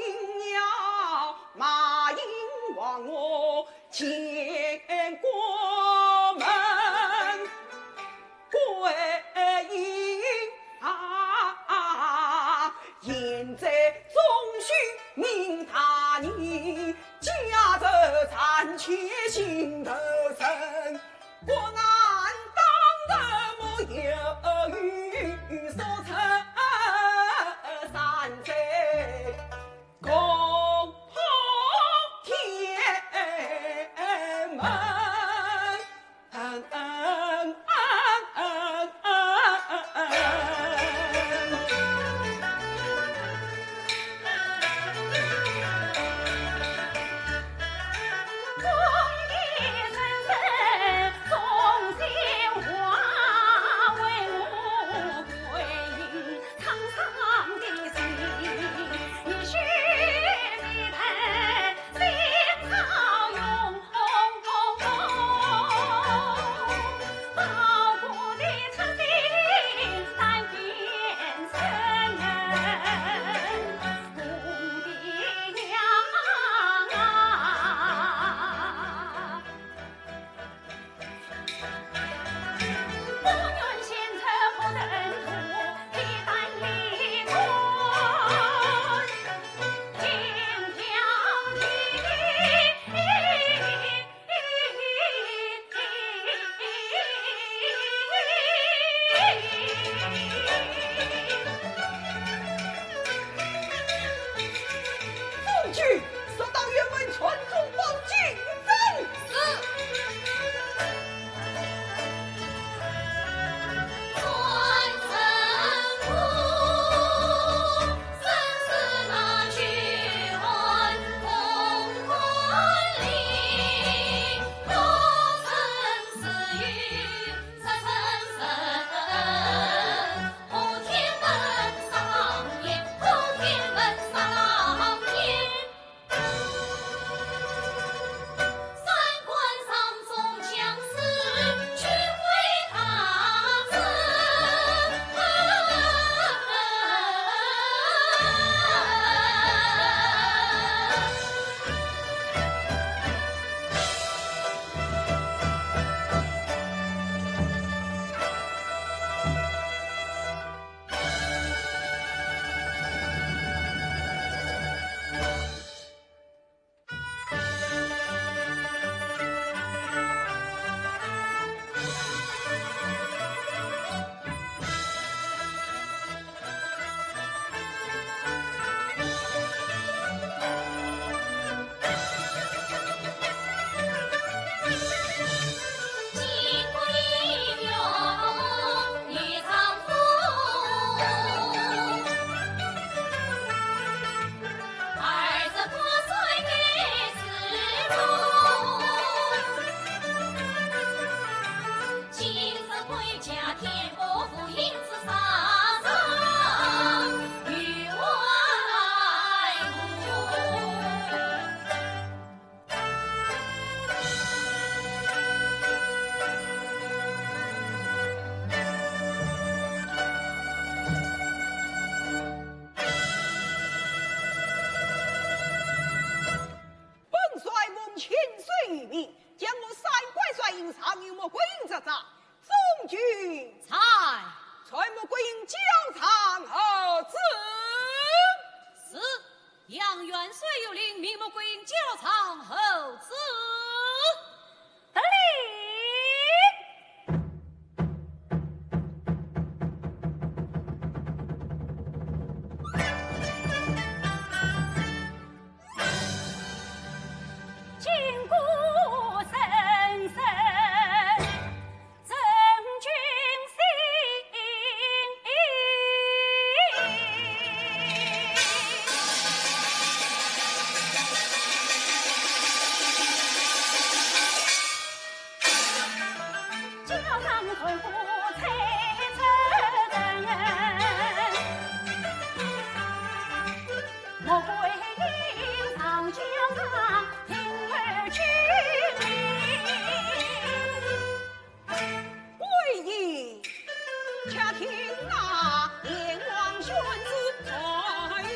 要马引王我见过门，归营啊，现在总须命大人，驾着战车行得人，国难当头莫有所存，三岁 攻破天门。中举，速到辕门传旨报进奏。是。本帅奉千岁谕命，将我三关帅印上有穆桂英这章。中举。在。传穆桂英校场候旨。是。杨元帅有令，命穆桂英校场候旨。得令。 桂英，且听那燕王宣旨传谕。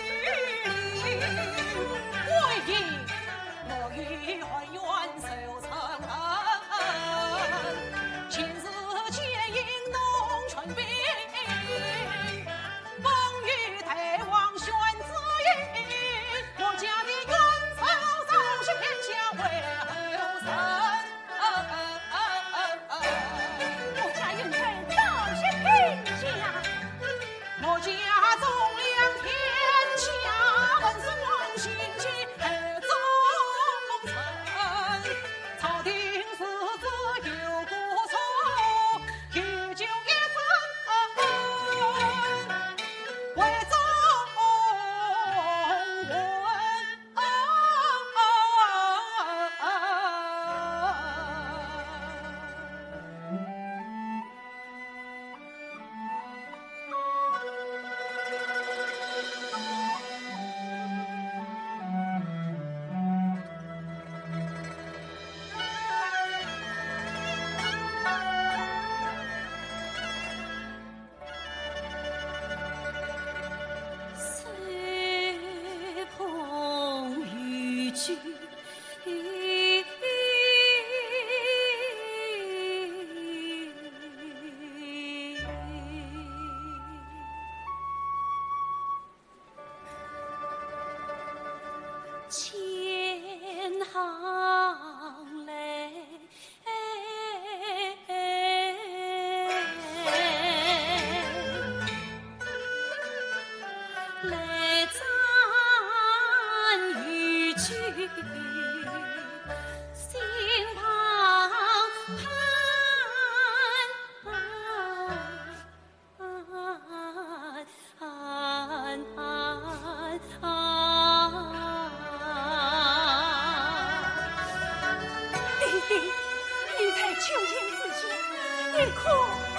你可安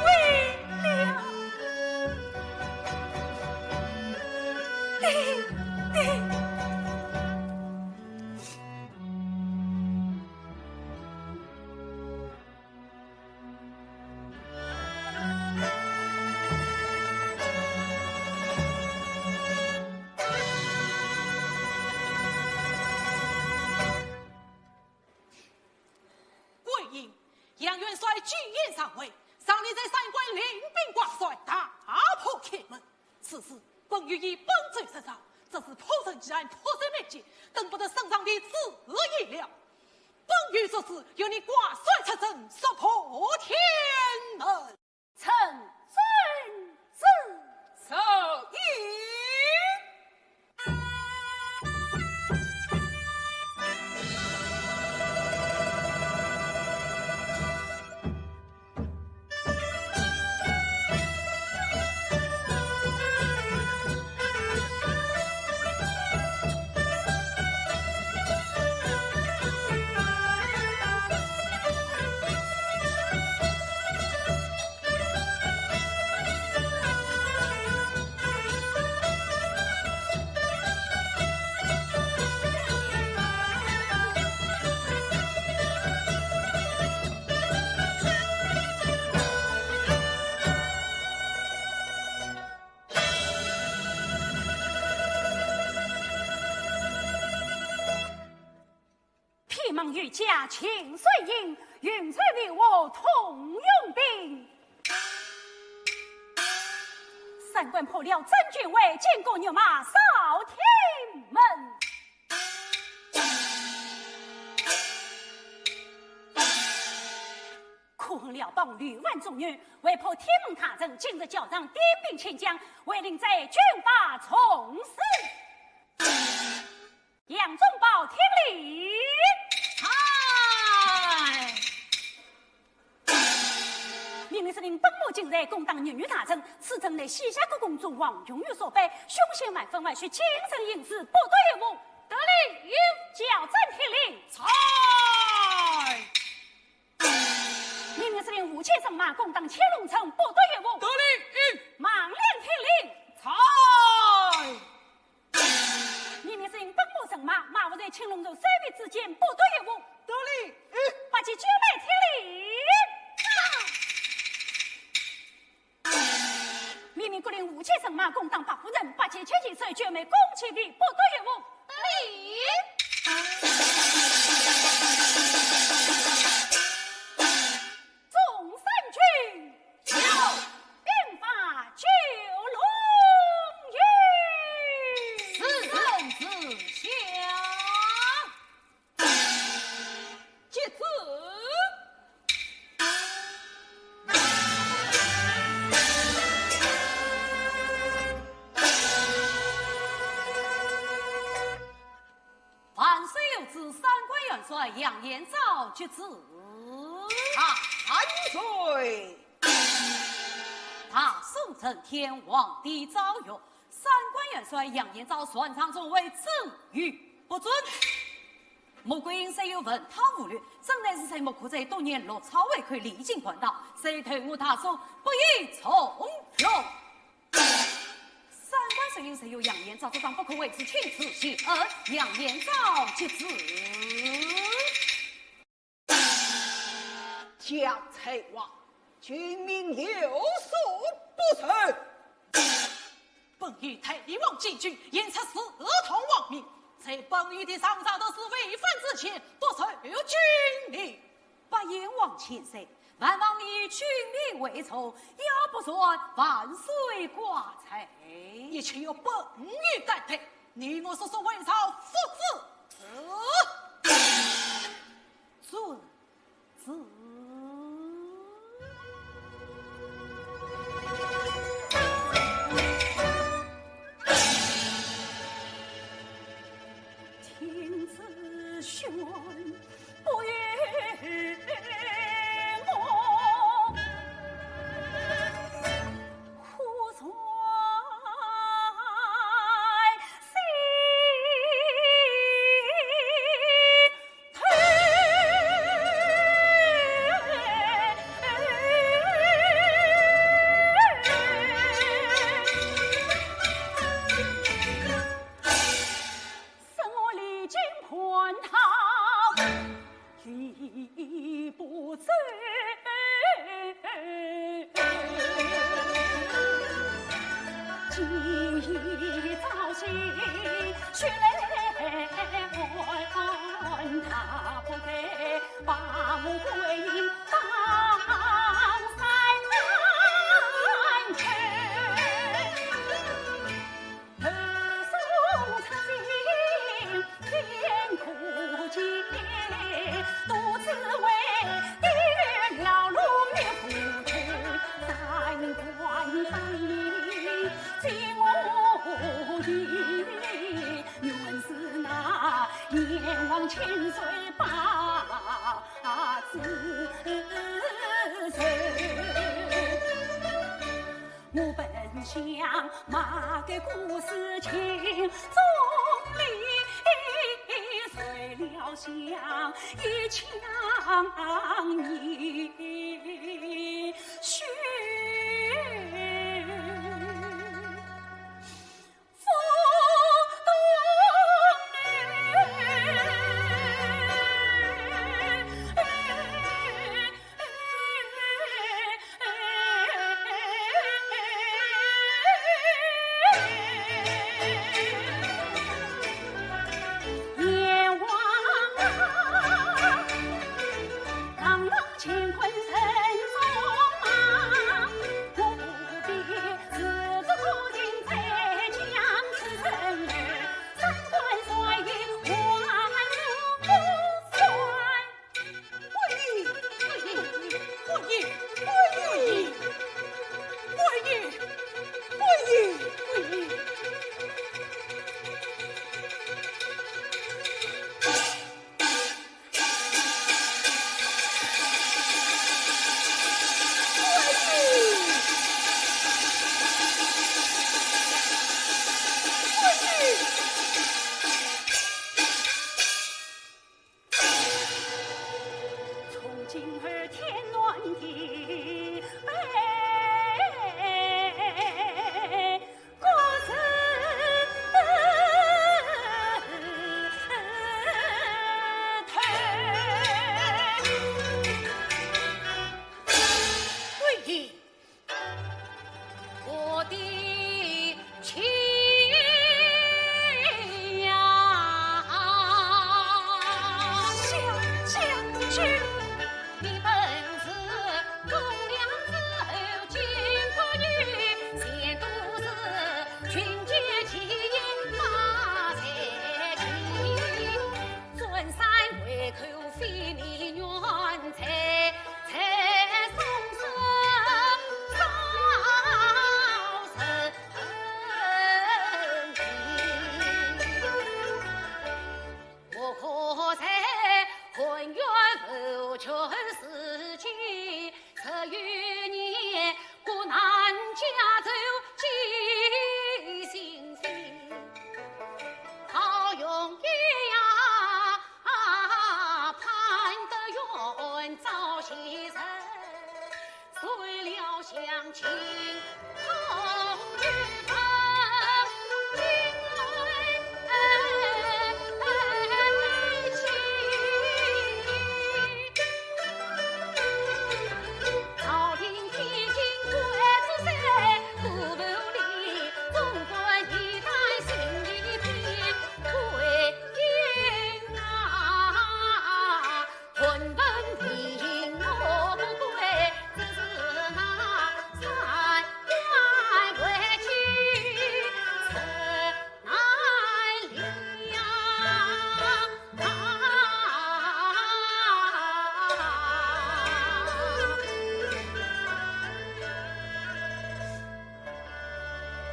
慰了。爹爹。桂英，杨元帅举言上位，上令在三关领兵挂帅，大破阡门。此事本御已本奏圣上，只是破阵既然迫在眉睫，等不得圣上的旨意了。本御作主，由你挂帅出征，速破阡门。 臣遵旨。奏议。偏mang御驾秦水英，运车与我同用兵。三关破了真君威，金戈玉马扫天门。可恨辽邦六万中原，为破天门大阵，今日校场点兵千将，为令在军法重施。 杨忠报听令。在。命令司令本部进帅攻打日原大阵，此阵乃西夏国公主王永玉所败，凶险万分，万需精诚营之，不得有误。得令。校正听令。在。命令司令五千人马攻打青龙城，不得有误。得令。马良听令。在。 命令司令本部人马，马无罪青龙城三面之间，不得有误。得令。八旗九门听令。命令各令五千人马攻打八虎阵，八旗七旗手，九门弓箭尾，不得有误。得令。 众三军，有兵法九龙印。是。圣旨下。接旨。 万岁有旨，三关元帅杨延昭接旨。万岁！大宋承天，皇帝诏曰：三关元帅杨延昭擅闯中卫，朕予不准。穆桂英虽有文韬武略，怎奈是在木刻在多年，落草为寇，历尽官道，虽投我大宋，不亦从容。 三关水军，谁有杨延昭这张不可为之，请赐谢恩。杨延昭接旨。姜太王，君命有所不受。本御代王进军，演出四通王命，在本御的上朝都是违反之前，不受君命。八贤王千岁， 万望你以君命为重，要不然万岁挂彩。一切由本御担待，你我速速回朝复旨。遵旨。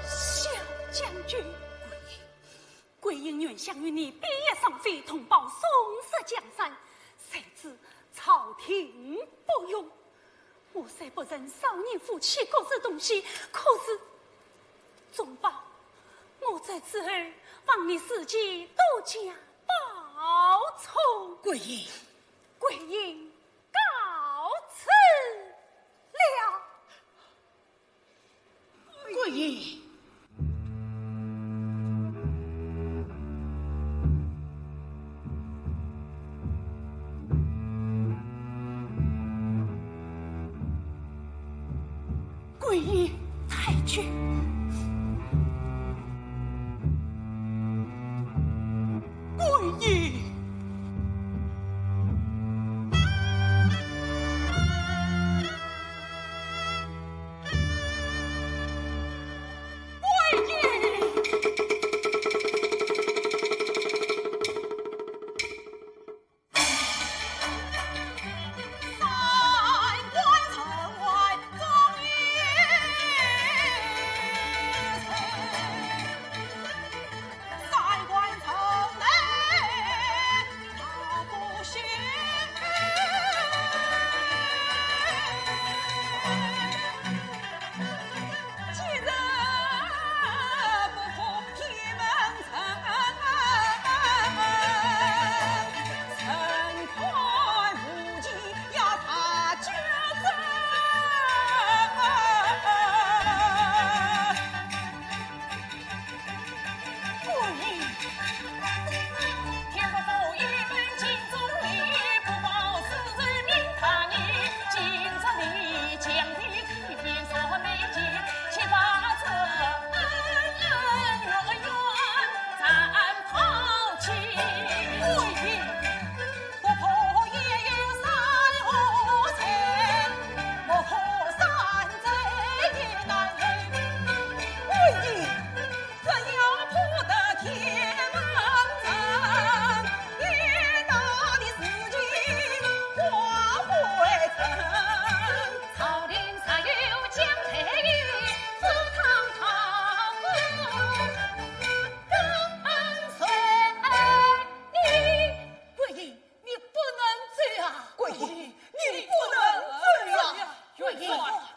小将军，桂英，桂英愿相与你比翼双飞，同保宋室江山，谁知朝廷不容。我虽不认少年夫妻各自东西，可是宗保，我这次儿望你自己多加保重。桂英，桂英告辞了。桂英，桂英，太君。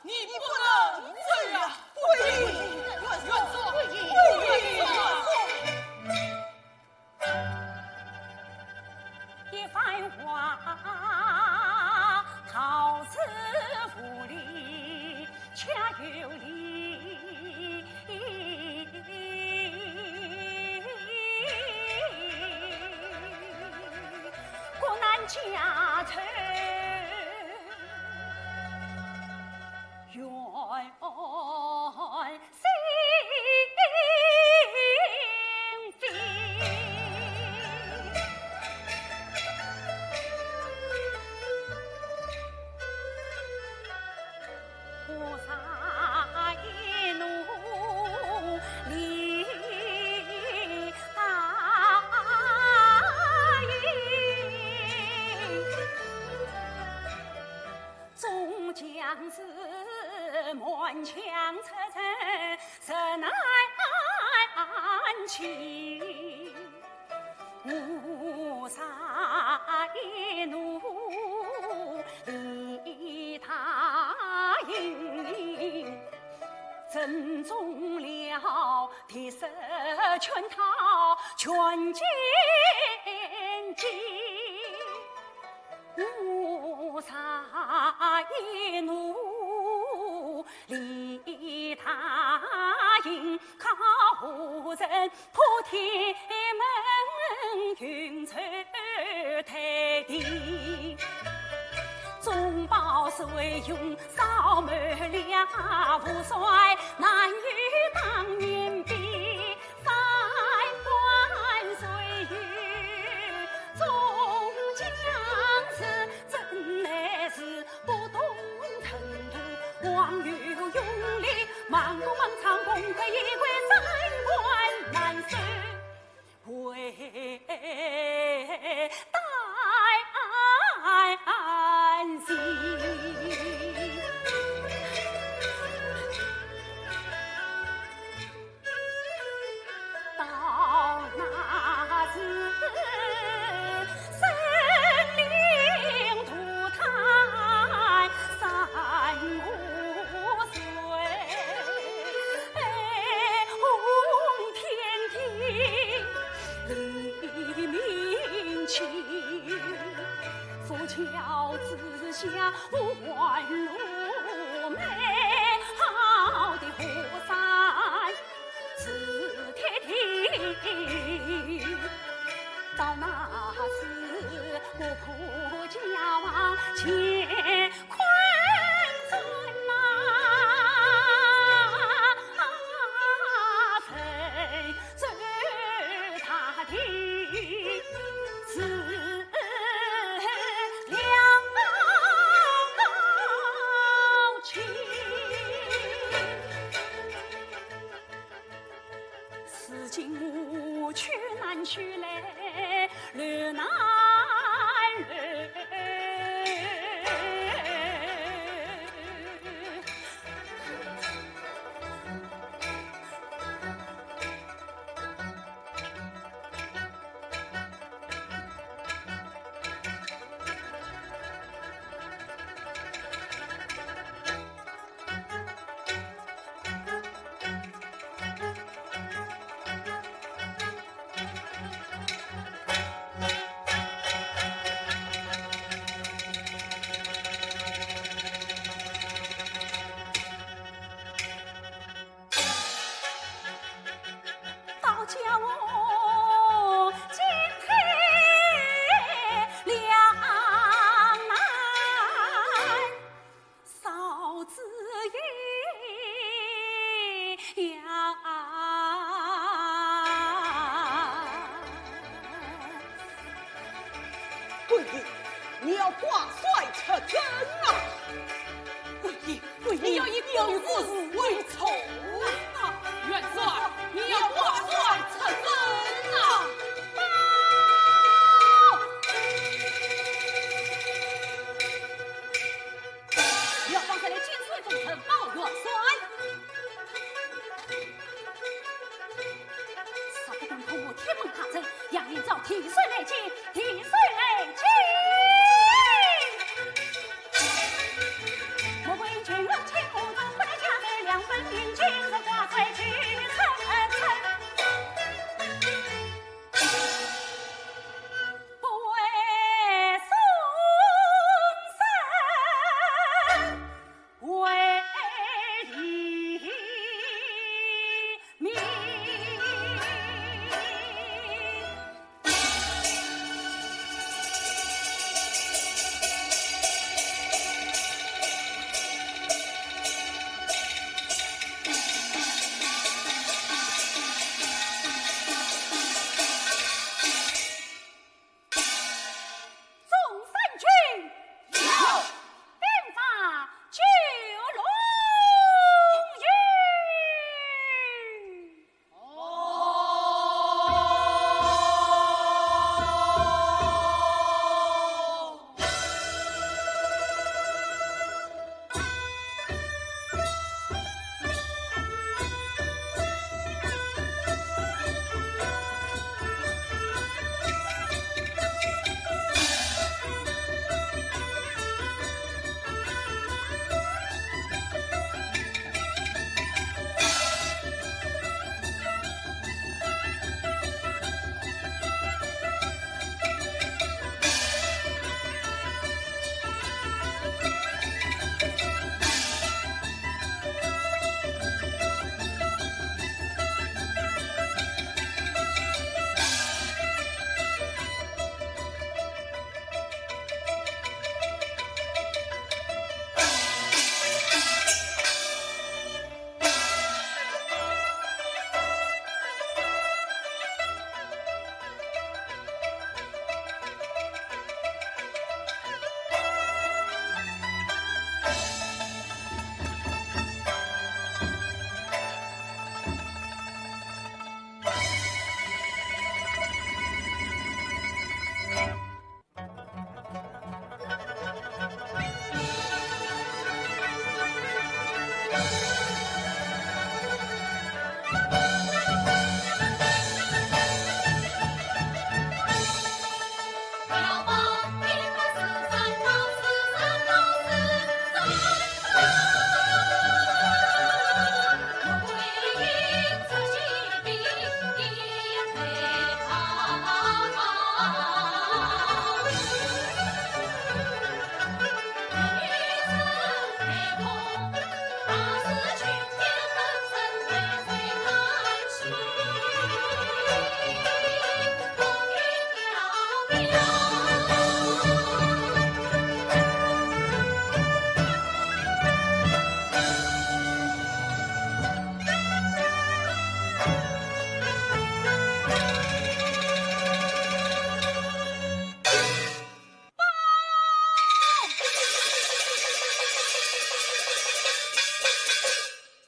你不能走啊！不行，元帅，不行，元帅。一番话，陶氏无力，却有理。国难家仇，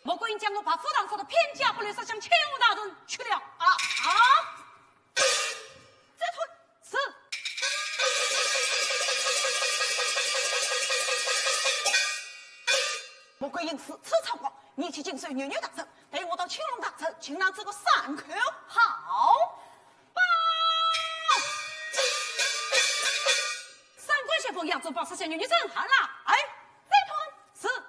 穆桂英将我白虎堂上的偏家不留杀向乾隆大人去了。啊啊！这tweede是。穆桂英如此猖狂，你去紧随玉女大人，带我到乾隆大人请安这个三口。好。报！三官先锋杨宗保杀向玉女正酣了。哎，这tweede是。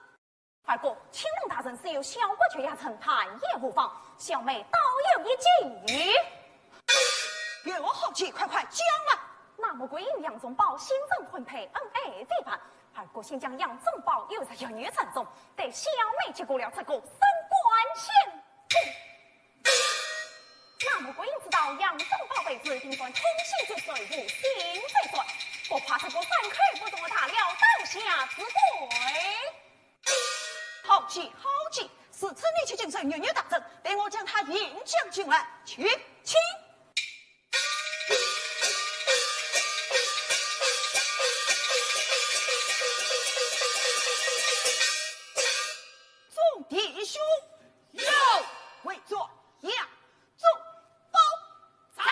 二哥，乾隆大人虽有小国舅爷，但也无妨，小妹倒有一计。有何计？快快讲啊！那穆桂英、杨宗保新政婚配，恩爱非凡。二哥先将杨宗保由入玉女正中，待小妹接过了这个三官先锋。那穆桂英知道杨宗保被子，定然痛心疾首，无心再战，不怕这个三口不中了他了当下之鬼。 好计，好计！如此你去紧随玉女大人，待我将他引将进来。去，请。众弟兄，有！为着杨 宗保。在。